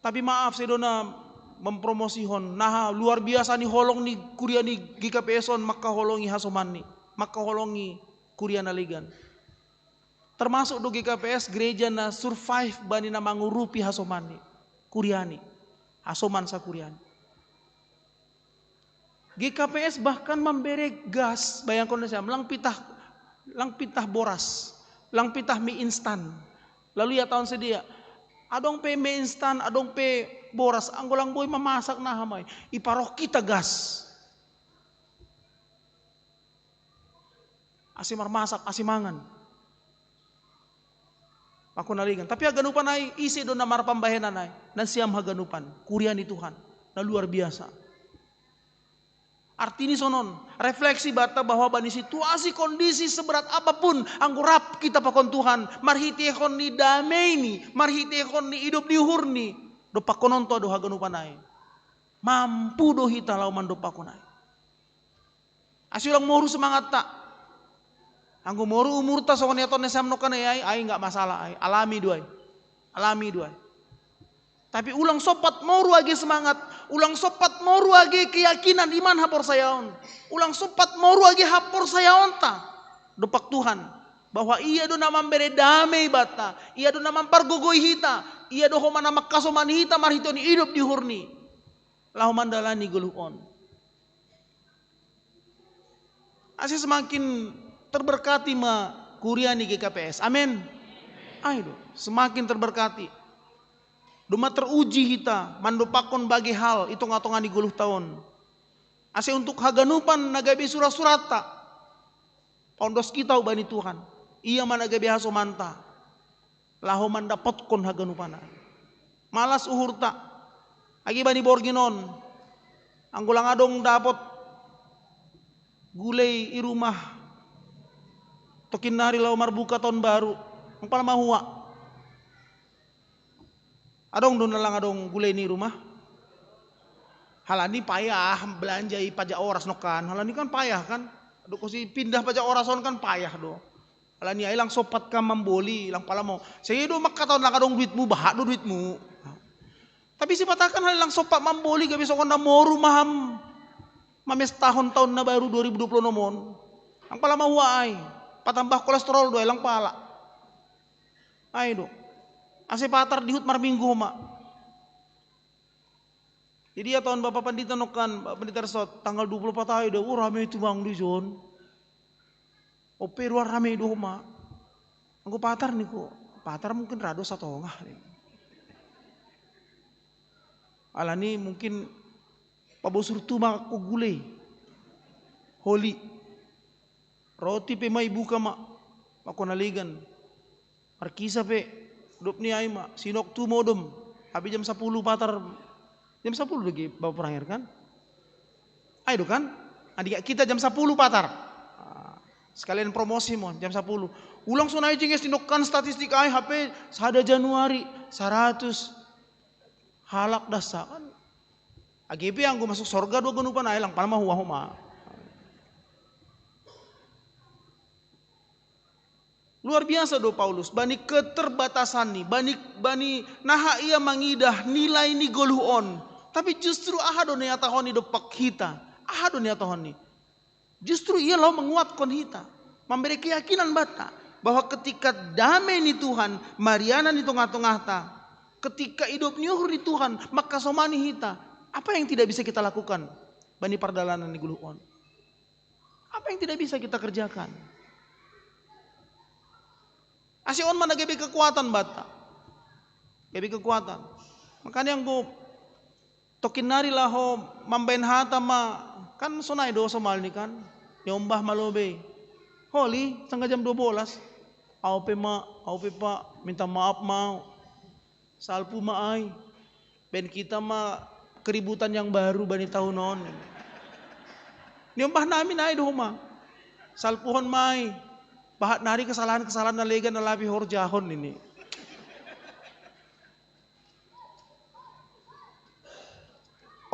Tapi maaf, sedo na mempromosihon naha luar biasa ni holong ni kuria ni G K P S on mangkaholongi hasomanni, mangkaholongi kuria na legan. Termasuk do G K P S gereja na survive bani na mangurupi hasomanni, kuriani, hasoman sakuriani. G K P S bahkan mambere gas, bayangkon nasiam, lang pitah, lang pitah boras, lang pitah mie instan. Lalu ia taon sidea, adong pe mie instan, adong pe boras, anggo lang boi mamasak naha ma i, iparoh hita gas. Ase marmasak, ase mangan. Pakon na legan. Tapi haganupan ai, ise do na marpambahenan ai? Nasiam haganupan, kuria ni Tuhan, na luar biasa. Artini sonon, refleksi banta bahwa bani situasi kondisi seberat apapun, anggo rap kita pakon Tuhan, marhitehon ni dameini, marhitehon ni idop ni uhurni, dompakkononta do haganupan ai. Mampu do hita laho mandompakkon ai. Ase ulang moru semangatta. Anggo moru umurta songon ia taon nasiam nokan ai, ai, ai, nggak masalah ai. Alami do ai. Alami do ai. Tapi ulang sompat moru age semangat, ulang sompat moru age keyakinan, iman, haporsayaon. Ulang sompat moru age haporsayaonta dompak Tuhan, bahwa Ia do na mambere damei banta, Ia do na mampargogoi hita, Ia do homa na mangkasomani hita marhitehon ni idop ni uhurni laho mandalani goluh on. Ase semakin terberkati ma kuria ni G K P S. Amin. Ai do, semakin terberkati. Doma teruji hita mandompakkon bage hal i tonga-tonga ni goluhta on. Ase untuk haganupan na gabe sura-suratta, paondos hita hubani Tuhan. Ia ma na gabe hasomanta laho mandapotkon haganupan. Malas uhurta. Agi bani borngin on, anggo lang adong dapot gulei i rumah, tokin nari laho marbuka taon baru, anggo pala mahua. Adong do na lang adong gulei ni rumah? Halani payah belanja i pajak oras nokan. Halani kan payah kan. Aduh, kosi pindah pajak oras on kan payah do. Halani ai lang sompat kam mamboli, lang pala mau. Sedo mangkatahon lang adong duitmu, bahat do duitmu. Tapi sipatakan halani lang sompat mamboli gabe songon na moru maham mamestahon taon na baru dua ribu dua puluh enam on. Lang pala mahuwa ai. Patambah kolesterol do ai lang pala. Ai do. Ase patar dihut marminggu homa. Jadi ia tohon Bapak Pandita nokkan, Bapak Pandita Resot, tanggal dua puluh empat ai do, oh, rame tumang di son. Ope ruar rame do homa. Anggo patar ningku, patar mungkin ra do satongah. Alani mungkin pabosur tu ma ko gule. Holi. Roti pe ma ibuka ma. Mako na legan. Markisa pe. Dop ni ai ma. Sinok tu modom. Hape jam sapuluh patar. Jam sapuluh lagi Bapak Pranger kan? Ai do kan? Andi kita jam sapuluh patar. Ah, sekalian promosi mo jam sapuluh. Ulang sonai jinges tinokkan statistik ai hape sada Januari saratus halak dasa kan. Age pe anggo masuk sorga do ganupan ai lang pala mahuwa homa. Luar biasa do Paulus, bani keterbatasan ni, bani, bani naha ia mangidah nilai ni goluh on. Tapi justru aha do niatahon ni dompak hita? Aha do niatahon ni? Justru ia laho menguatkan hita, memberi keyakinan banta bahwa ketika damai ni Tuhan marianan di tengah-tengah ta, ketika hidup ni uhur ni Tuhan maka somani hita, apa yang tidak bisa kita lakukan bani pardalanan ni goluh on? Apa yang tidak bisa kita kerjakan? Asi on mana gabe kekuatan banta. Gabe kekuatan. Makanya anggo tokin nari laho mambaen hata ma kan sonai do somal ni kan. Nyombah ma lobe. Holi, sangga jam dua belas. Au pe ma, au pe pa, minta maaf mau. Salpu ma ai. Ben kita ma keributan yang baru bani tahun on. Niombah nami nai do homa. Salpuhon mai. Pahat nari kesalahan-kesalahan na legan na labi horjahon ini.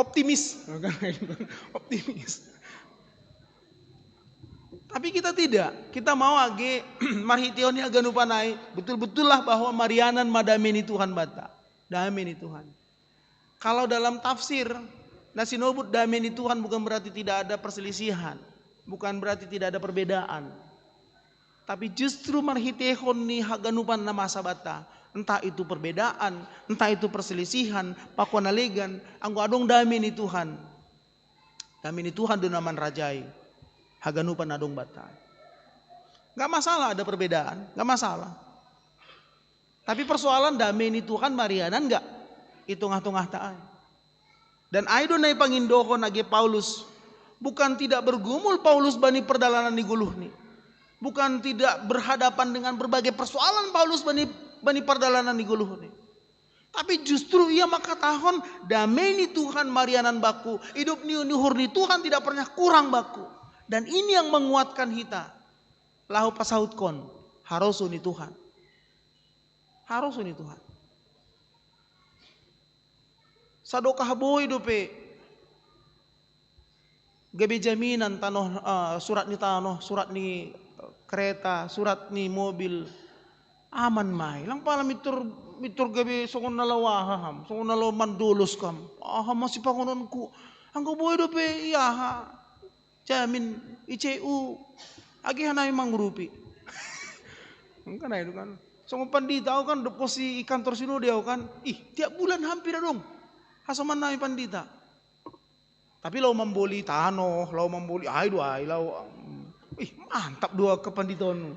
Optimis. Optimis. Tapi kita tidak. Kita mau age marhitehon ni haganupan ai. Betul-betullah bahwa marianan ma damai ni Tuhan banta. Damai ni Tuhan. Kalau dalam tafsir, na sinobut damai ni Tuhan bukan berarti tidak ada perselisihan, bukan berarti tidak ada perbedaan. Tapi justru marhitehon ni haganupan na masa banta, entah itu perbedaan, entah itu perselisihan, pakua na legan, anggo adong damai ni Tuhan. Damai ni Tuhan do na manrajai haganupan na adong banta. Gak masalah ada perbedaan, gak masalah. Tapi persoalan damai ni Tuhan marianan gak i tongah-tongah ta ai. Dan ai do na ipangindohon age Paulus. Bukan tidak bergumul Paulus bani pardalanan ni goluhni. Bukan tidak berhadapan dengan berbagai persoalan Paulus bani, bani pardalanan ni goluhni. Tapi justru ia mangkatahon damai ni Tuhan marianan bangku, hidup ni, ni uhur ni Tuhan tidak pernah kurang bangku. Dan ini yang menguatkan hita. Laho pasautkon harosuh ni Tuhan. Harosuh ni Tuhan. Sadokah boi dope gabe jaminan tanoh, eh, surat ni tanoh, surat ni, eh, kereta, surat ni mobil. Aman mai. Lang pala mintor, mintor gabe songon na laho aha ham, songon na laho mandolos kam. Aha ma sipangononku. Anggo boi dope i aha. Jamin, I C U, age hanami mangurupi. Kan ai do kan. Songon pandita au kan, dob pos i kantor sinode au kan. Ih, tiap bulan hampir adong hasoman nami pandita. Tapi laho mamboli tanoh, laho mamboli ai do ai, laho, ih, mantap do angka pandita on.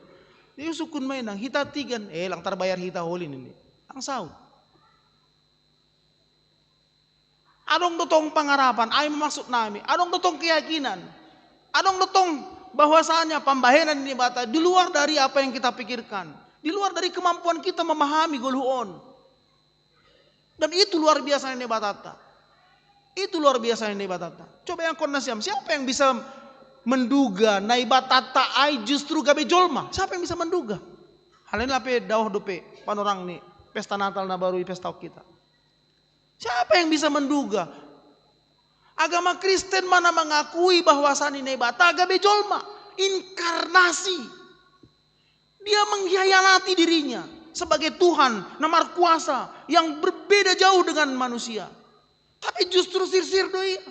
Jadi sungkun ma inang, hita tigan, eh, lang tarbayar hita holi nini. Lang saut. Adong do tong pangarapan, ai ma maksud nami. Adong do tong keyakinan. Adong do tong bahwasanya pambahenan ni Naibata di luar dari apa yang kita pikirkan. Di luar dari kemampuan kita memahami goluh on. Dan itu luar biasa ni Naibatanta. Itu luar biasa ni Naibatanta. Coba yang kau nasiam, siapa yang bisa menduga Naibatanta ai justru gabe jolma? Siapa yang bisa menduga? Hal ini lape daoh dope panorang ni pesta Natal na baru i pesta kita. Siapa yang bisa menduga? Agama Kristen mana mengakui bahwasanya Naibata gabe jolma, inkarnasi. Dia mengkhianati dirinya sebagai Tuhan, na markuasa, yang berbeda jauh dengan manusia. Tapi justru sirsir do ia.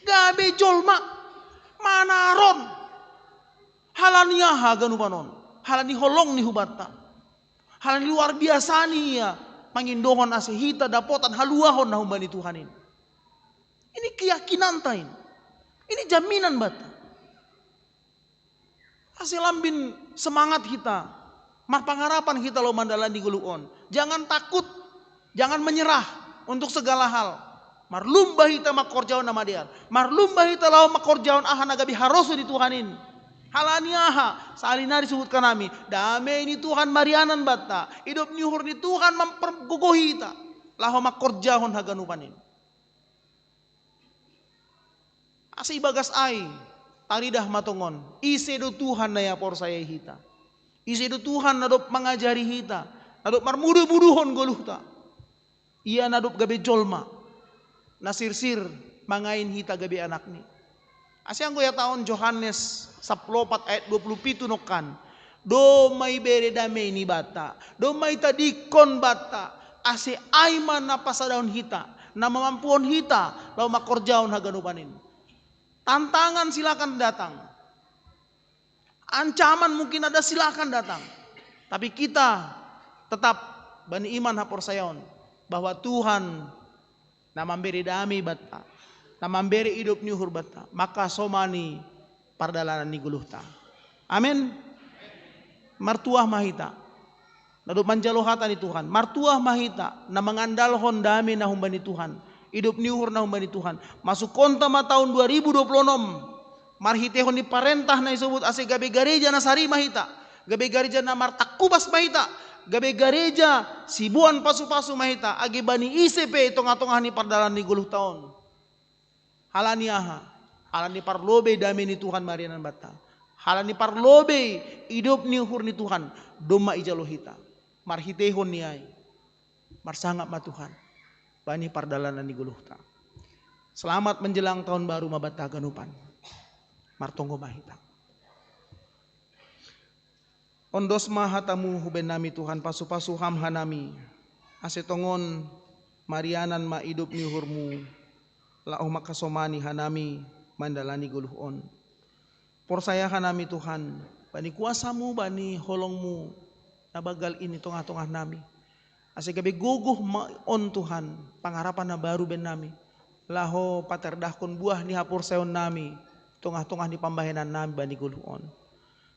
Gabe jolma, manaron. Halani aha ganupan on? Halani holong ni hubanta. Halani luar biasa ni ia mangindohon ase hita dapotan haluahon na humbani Tuhan in. Ini keyakinanta in. Ini jaminan banta. Ase lambin semangat hita, marpangarapan hita laho mandalani goluh on. Jangan takut, jangan menyerah untuk segala hal. Marlumba hita mangkorjahon na madear. Marlumba hita laho mangkorjahon aha na gabe harosuh ni Tuhan in. Halani aha? Sahali nari suhutkan hami, dame ni Tuhan marianan banta. Idop ni uhur ni Tuhan mampargogohi hita laho mangkorjahon haganupan in. Ase ibagas ai, taridah ma tongon, ise do Tuhan na ia porsayai hita. Ise do Tuhan na dob mangajari hita, na dob marmudu-muduhon goluhta. Ia na dob gabe jolma, na sirsir mangain hita gabe anakni. Ase anggo ihatahon Johannes saplopat ayat dua puluh pitu nongkan, domma ibere dame ni banta, domma itadingkon banta, ase ai ma na pasadahon hita, na mamampuhon hita laho mangkorjahon haganupan in. Tantangan silakan datang. Ancaman mungkin ada, silakan datang. Tapi kita tetap bani iman haporsayaon bahwa Tuhan na mambere dame banta, na mambere idop ni uhur banta, mangkasomani pardalanan ni goluhta. Amen. Martuah ma hita na dob manjalo hata ni Tuhan. Martuah ma hita na mangandalhon dame na humbani Tuhan, idop ni uhur na humbani Tuhan. Masukkonta ma taon dua ribu dua puluh enam marhiteihon ni parentah na isobut ase gabe gareja na sari ma hita, gabe gareja na martangkupas ma hita, gabe gareja siboan pasu-pasu ma hita, age bani ise pe i tongah-tongah ni pardalanan ni goluhta on. Halani aha? Halani parlobei dame ni Tuhan marianan banta. Halani parlobei idop ni uhur ni Tuhan domma ijalo hita. Marhiteihon ni ai, marsangap ma Tuhan bani pardalanan ni goluhta. Selamat menjelang tahun baru ma banta haganupan. Martonggo ma hita. Ondos ma hatamu hubaen nami Tuhan, pasu-pasu ham hanami, ase tongon marianan ma idop ni uhurmu, laho mangkasomani hanami mandalani goluh on. Porsaya hanami Tuhan, bani kuasamu, bani holongmu na banggal i i tongah-tongah nami. Ase gabe gogoh ma on Tuhan, pangarapan na baru baen nami, laho patardahkon buah ni haporsayaon nami, tongah-tongah ni pambahenan nami bani goluh on.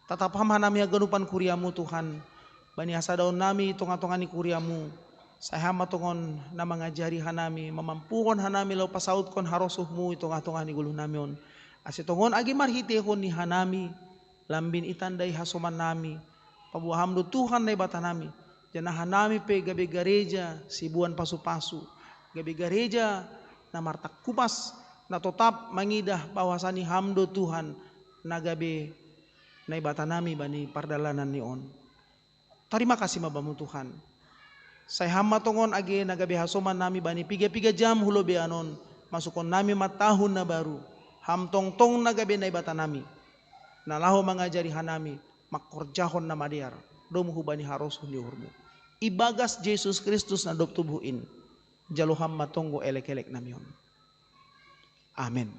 Tatap ham hanami haganupan kuriamu Tuhan, bani hasadaon nami tongah-tongah ni kuriamu. Sai ham ma tongon na mangajari hanami, mamampuhon hanami laho pasautkon harosuhmu i tongah-tongah ni goluh nami on. Ase tongon age marhiteihon ni hanami, lambin itandai hasoman nami, paboa ham do Tuhan Naibata nami, janah hanami pe gabe gareja siboan pasu-pasu, gabe gareja na martangkupas, na totap mangidah bahwasani ham do Tuhan na gabe Naibata nami bani pardalanan ni on. Tarima kasih ma Bamu Tuhan. Sai ham ma tongon age na gabe hasoman nami bani piga-piga jam hu lobeian on, masukkon nami ma tahun na baru. Ham tongtong na gabe Naibata nami, na laho mangajari hanami mangkorjahon na madear domu hubani harosuh ni uhurmu. Ibagas Jesus Kristus na dob tubuh in, jalo ham ma tonggo elek-elek nami on. Amen.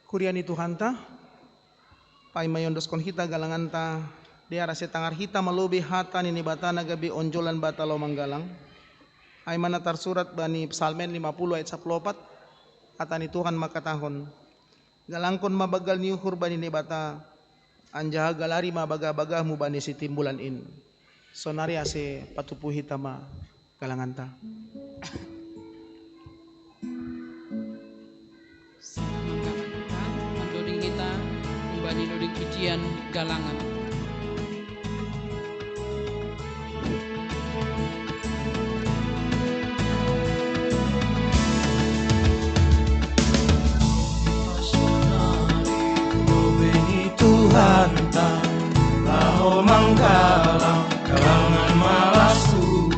Kuria ni Tuhanta, paima iondoskon hita galanganta, dear ase tangar hita ma lobei hata ni Naibata na gabe onjolan banta laho manggalang. Ai ma na tarsurat bani Psalmen lima puluh ayat sapuluh opat, hata ni Tuhan mangkatahon, galangkon ma banggal ni uhur bani Naibata, anjaha galari ma bagah-bagahmu bani sitimbulan in. Sonari ase patupu hita ma galanganta. Manggalang hita, mandoding hita, humbani doding pujian galangan. Tuhanta, laho manggalang, galangan malas tu,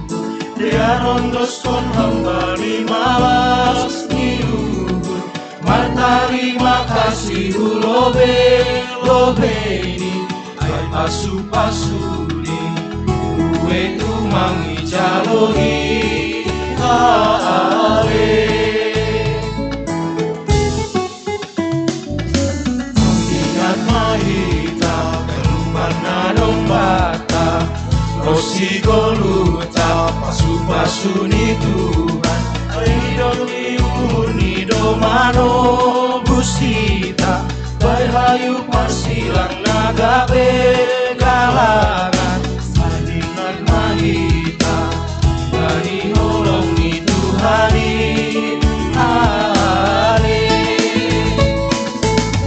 dia rondoskon hambani malas ni uhur, martarima kasih hu lobei-lobei ni, ai pasu-pasu ni. Ang ijalo hi ale. Ingat mahita, kaluman na dombata, rosi goluta, pasu-pasu ni Tuhan, idong ni uni domano busita, bai hayu parsilang na gabe galangan, salingat mahita, bani holong ni Tuhan i ale.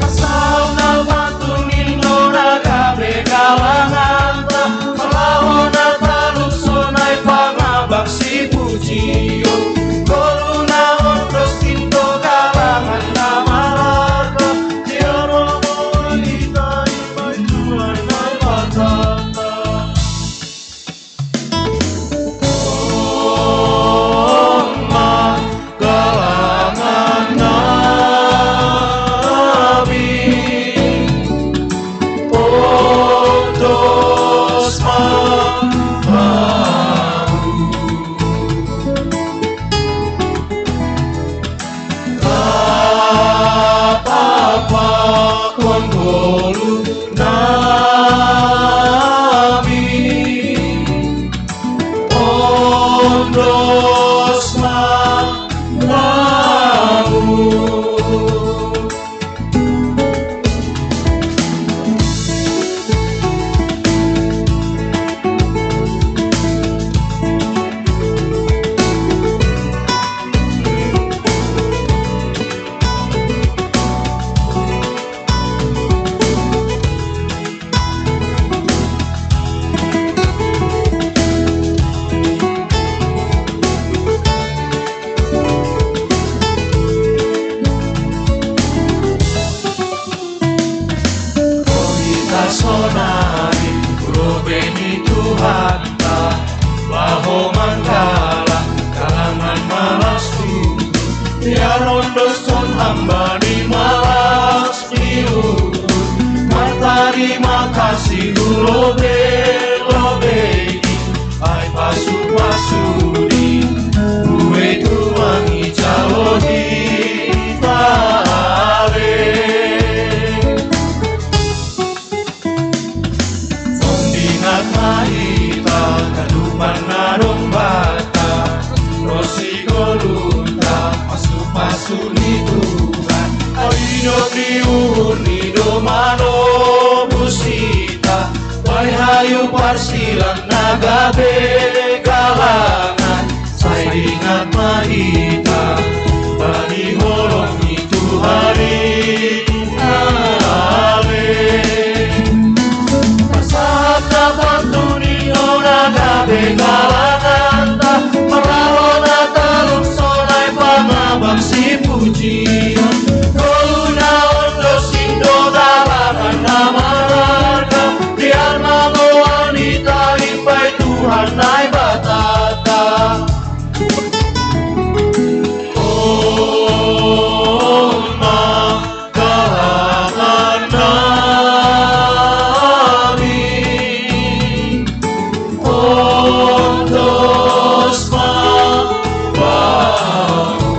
Asal na batu nindo na gabe galangan ta, malaho na taluk sonai pangabak si pujion, golu na ondos nindo galangan na mararga, dia romo ita i bai Tuhan Naibata. Oma galangan nami, ondos ma bahu. Apa-apa kon golu nami, ondos ma bahu. Ita sonari, ulo beni Tuhanta, laho manggala, galangan malas tu, ya rondo son hamba ni malas. Iu, martarima kasih hu lobei-lobei, ai pasu-pasu ni, buei Tuhan i jalo hita ale. Ondingat ma hita, kadupan na dombata, rosi goluta, pasu-pasu ni Tuhan, au idop ni uhur ni domano busita, bai hayu parsilang na gabe galangan, sai ingat ma hita, bani holong ni Tuhan i ale. Pasahat na batu nindo na gabe galanganta, marlaho na taluk sonai pangabak si pujion, golu na ondos nindo galangan na mararga, biar ma goan hita i bai Tuhan Naibatata. Oma galangan nami, ondos ma bahu.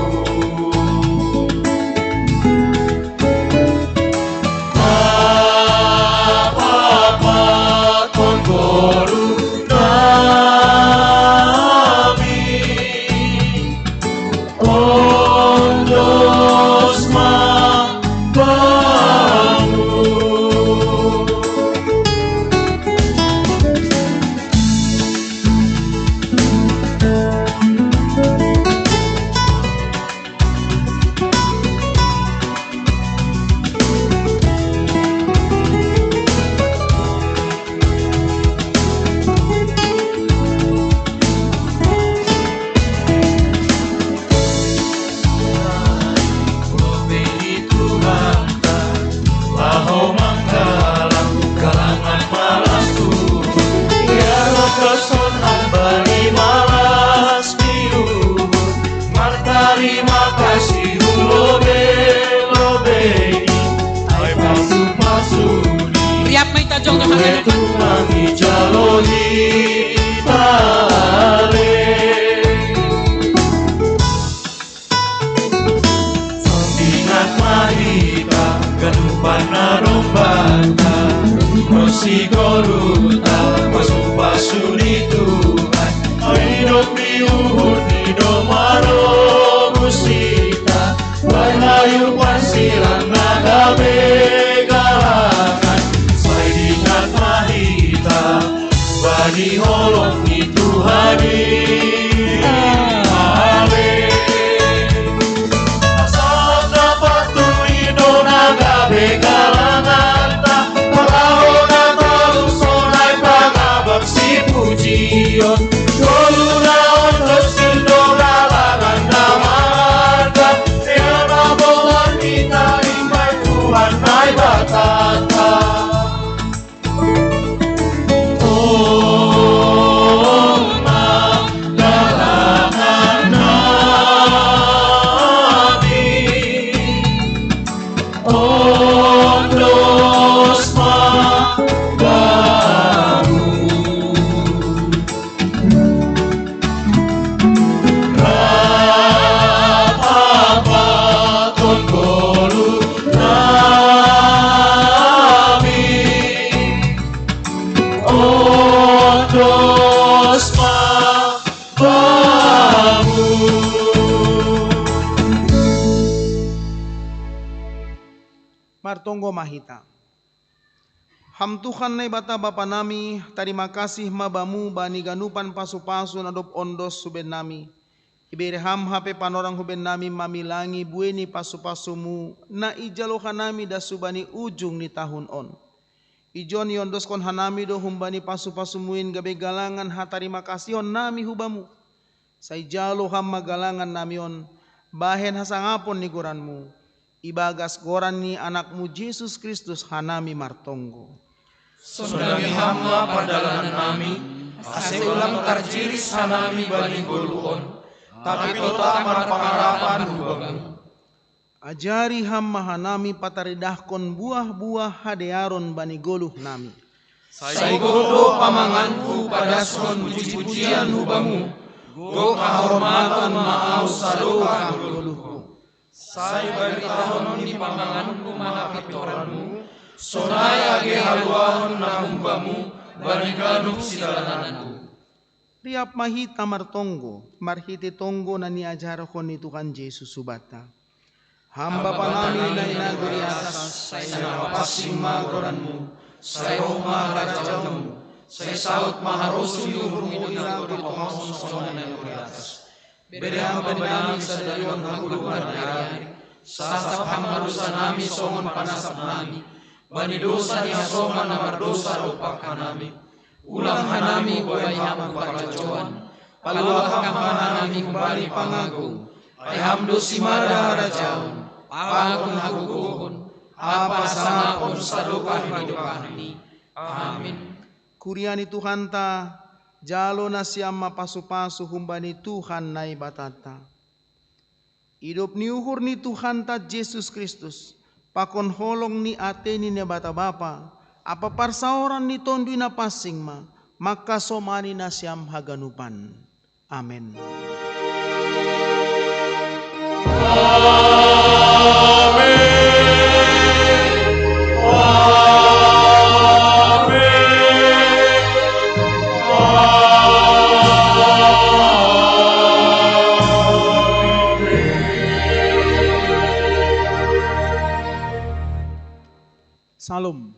Apa-apa kon golu nami, ondos ma bahu. Laho manggalang galangan malas tu, ia rondo son hamba ni malas tu. Martarima kasih hu lobei-lobei, ai pasu-pasu ni. Riap ma hita jongjo hanggan. Tuhan i jalo hita Martonggo ma hita. Ham Tuhan Naibata Bapa nami, tarima kasih ma Bamu bani ganupan pasu-pasu na dob ondos hu bennami. Ibere Ham hape panorang hu bennami mamilangi buei ni pasu-pasuMu, na ijalo hanami das hubani ujung ni tahun on. Ijon iondoskon hanami do humbani pasu-pasuMu in gabe galangan hatarima kasihon nami hu Bamu. Sai jalo Ham ma galangan nami on, bahen hasangapon ni goranMu. Ibagas goran ni AnakMu Jesus Kristus hanami martonggo. Sondangi Ham ma pardalanan nami, ase ulang tarjiris hanami bani goluh on, tapi totap marpangarapan hu Bamu. Ajari Ham ma hanami pataridahkon buah-buah hadearon bani goluh nami. Sai gok do pamanganku padashon puji-pujian hu Bamu, gok hahormaton ma ahu sadokah goluhku. Sai baritahon ni pamanganku ma hapintoranMu, sonai age haluahon na humbaMu bani ganup sidalananku. Riap ma hita martonggo, marhite tonggo na niajarhon ni Tuhan Jesus hubanta. Ham Bapa nami na i nagori atas, sai na papansing ma goranMu, sai roh ma harajaonMu, sai saut ma harosuh ni uhurMu i nagori tonga on songon na i nagori atas. Bere Ham bani nami sadari on hagoluhan ni ari, sasap Ham ma dosa nami songon panasap nami bani dosa ni hasoman na mardosa dompak hanami. Ulang hanami hubai Ham tu panjouan, paluah Ham ma hanami humbani pangago. Ai Ham do simada harajaon, pakon hagogohon, ampa hasangapon sadokah ni dokahni. Amin. Kuria ni Tuhanta, jalo nasiam ma pasu-pasu humbani Tuhan Naibatanta. Idop ni uhur ni Tuhanta Jesus Kristus, pakon holong ni atei ni Naibata Bapa, ampa parsaoran ni Tonduy Napansing ma, mangkasomani nasiam haganupan. Amen. Shalom.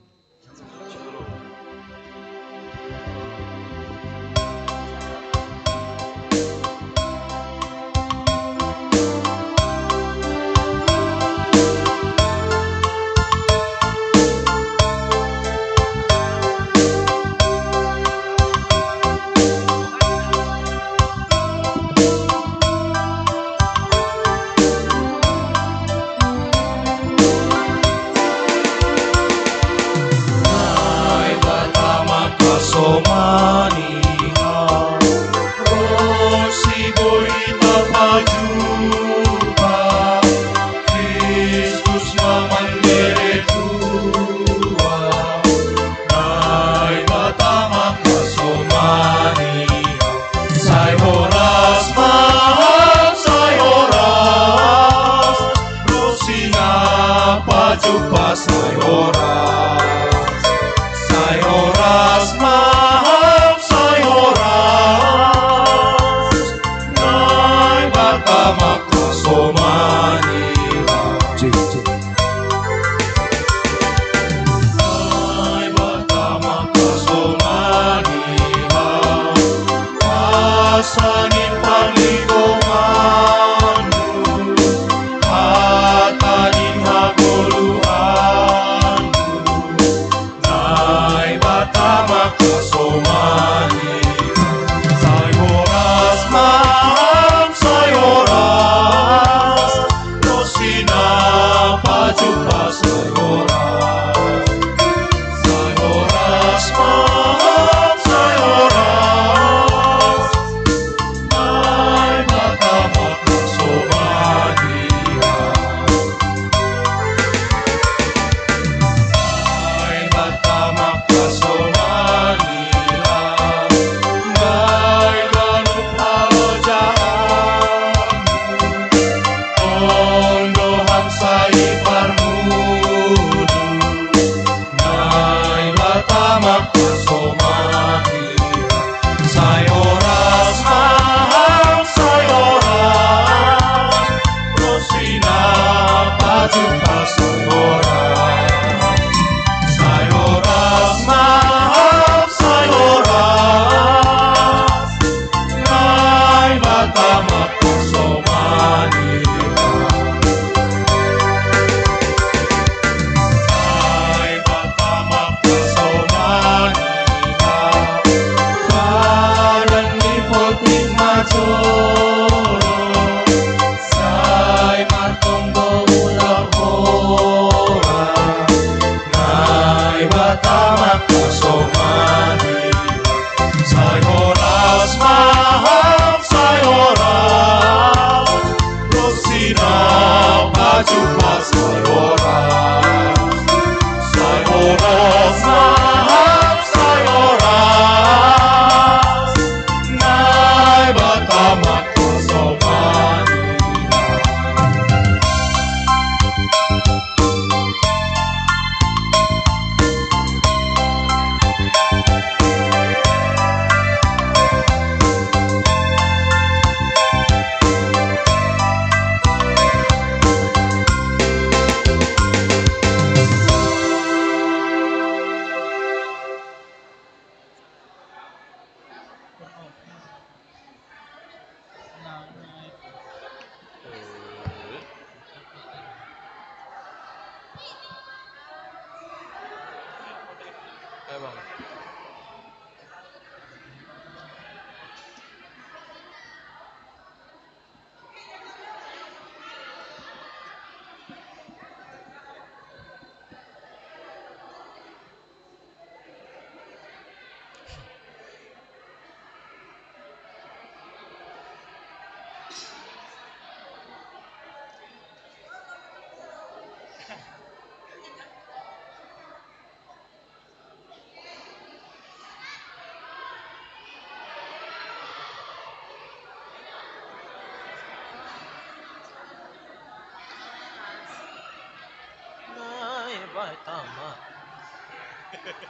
Makasih,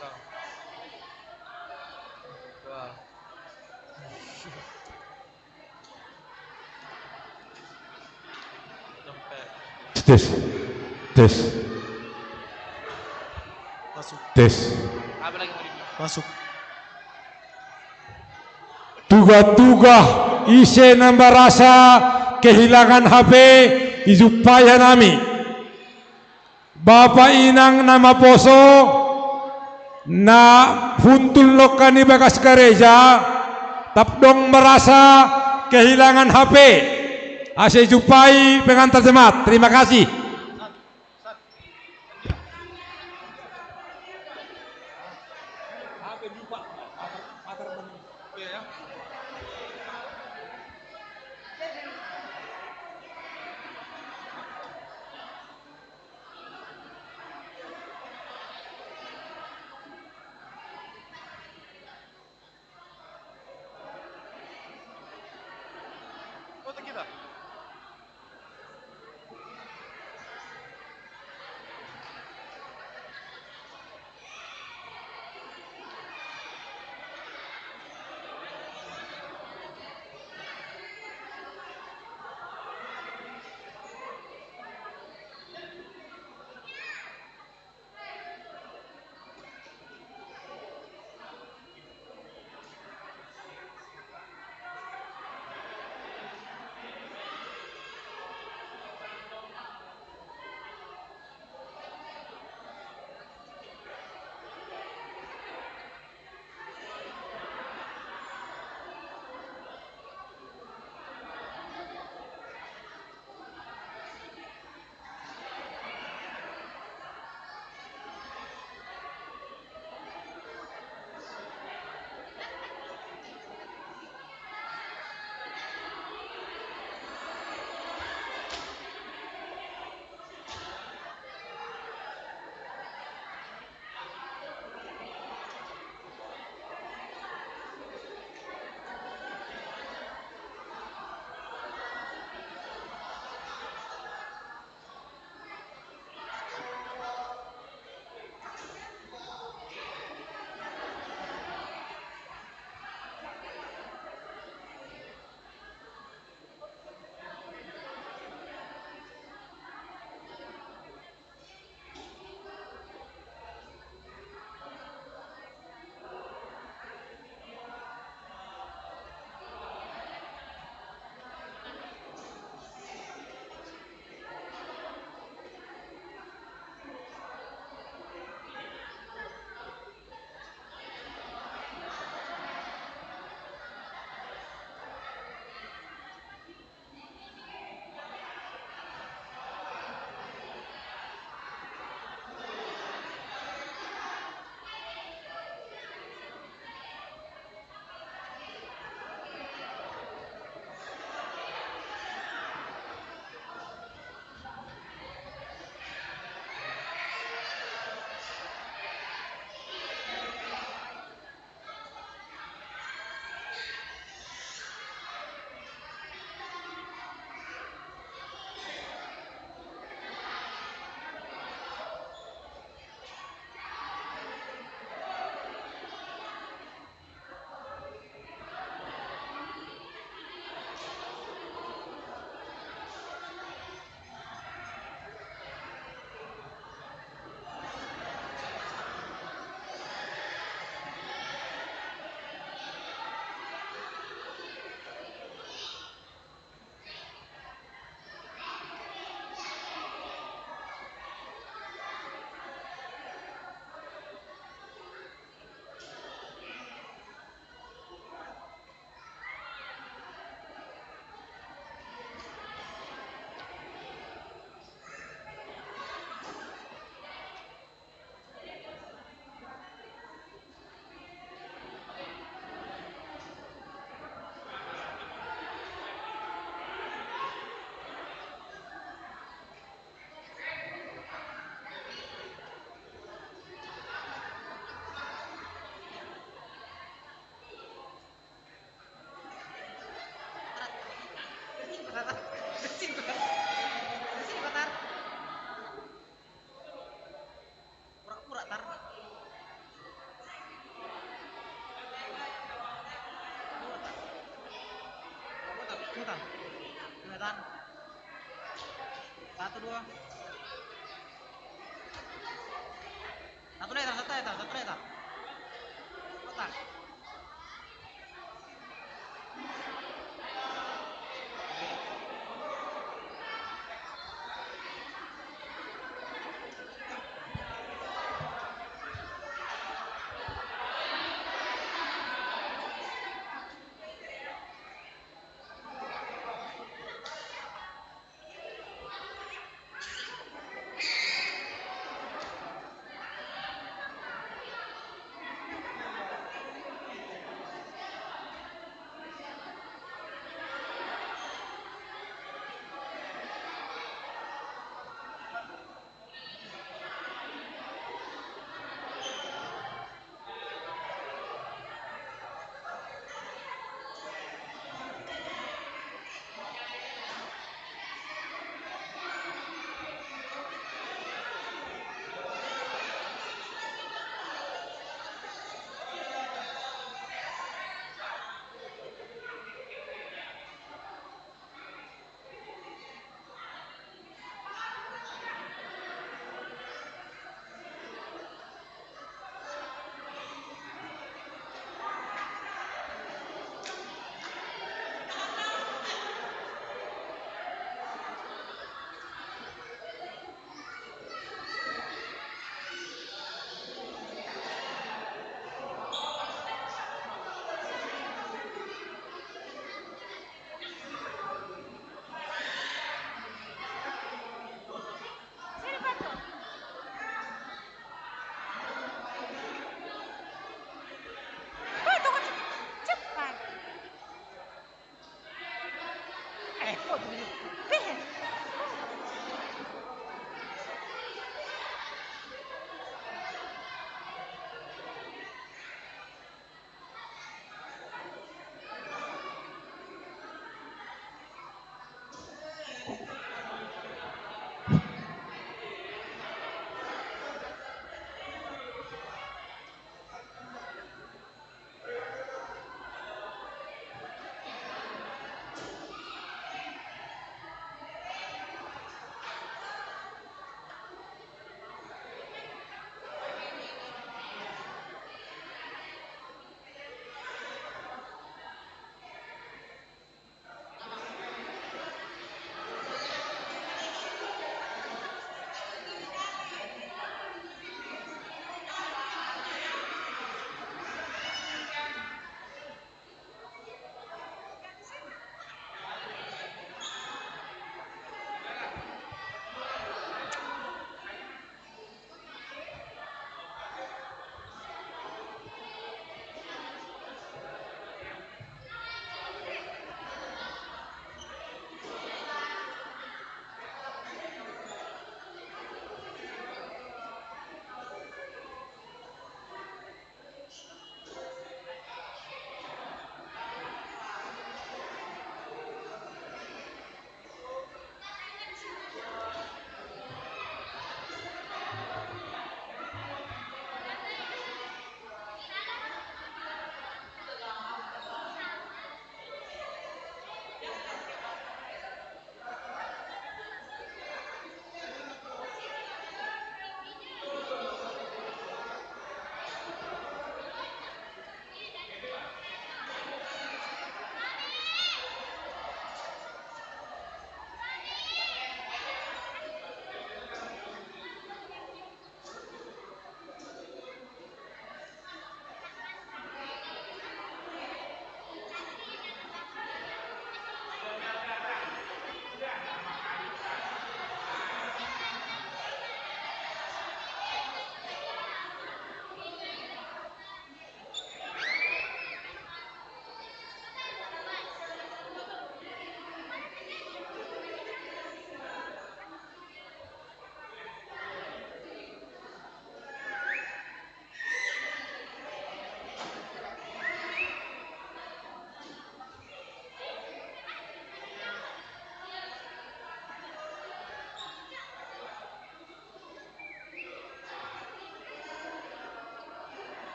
Bang. Wah. Sampai. Tes. Tes. Masuk. Tes. Apa lagi mau di-, masuk. Tuga-tuga ise na marasa kehilangan H P, ijumpai hanami. Bapa inang na maposo, na hundul longka ni bagas gareja, tap dong marasa kehilangan H P. Ase jumpai pengantar jemaat. Terima kasih. Foto kita. Putar. Kelihatan. Satu, dua. Satu meter, satu meter, satu meter. Kotak.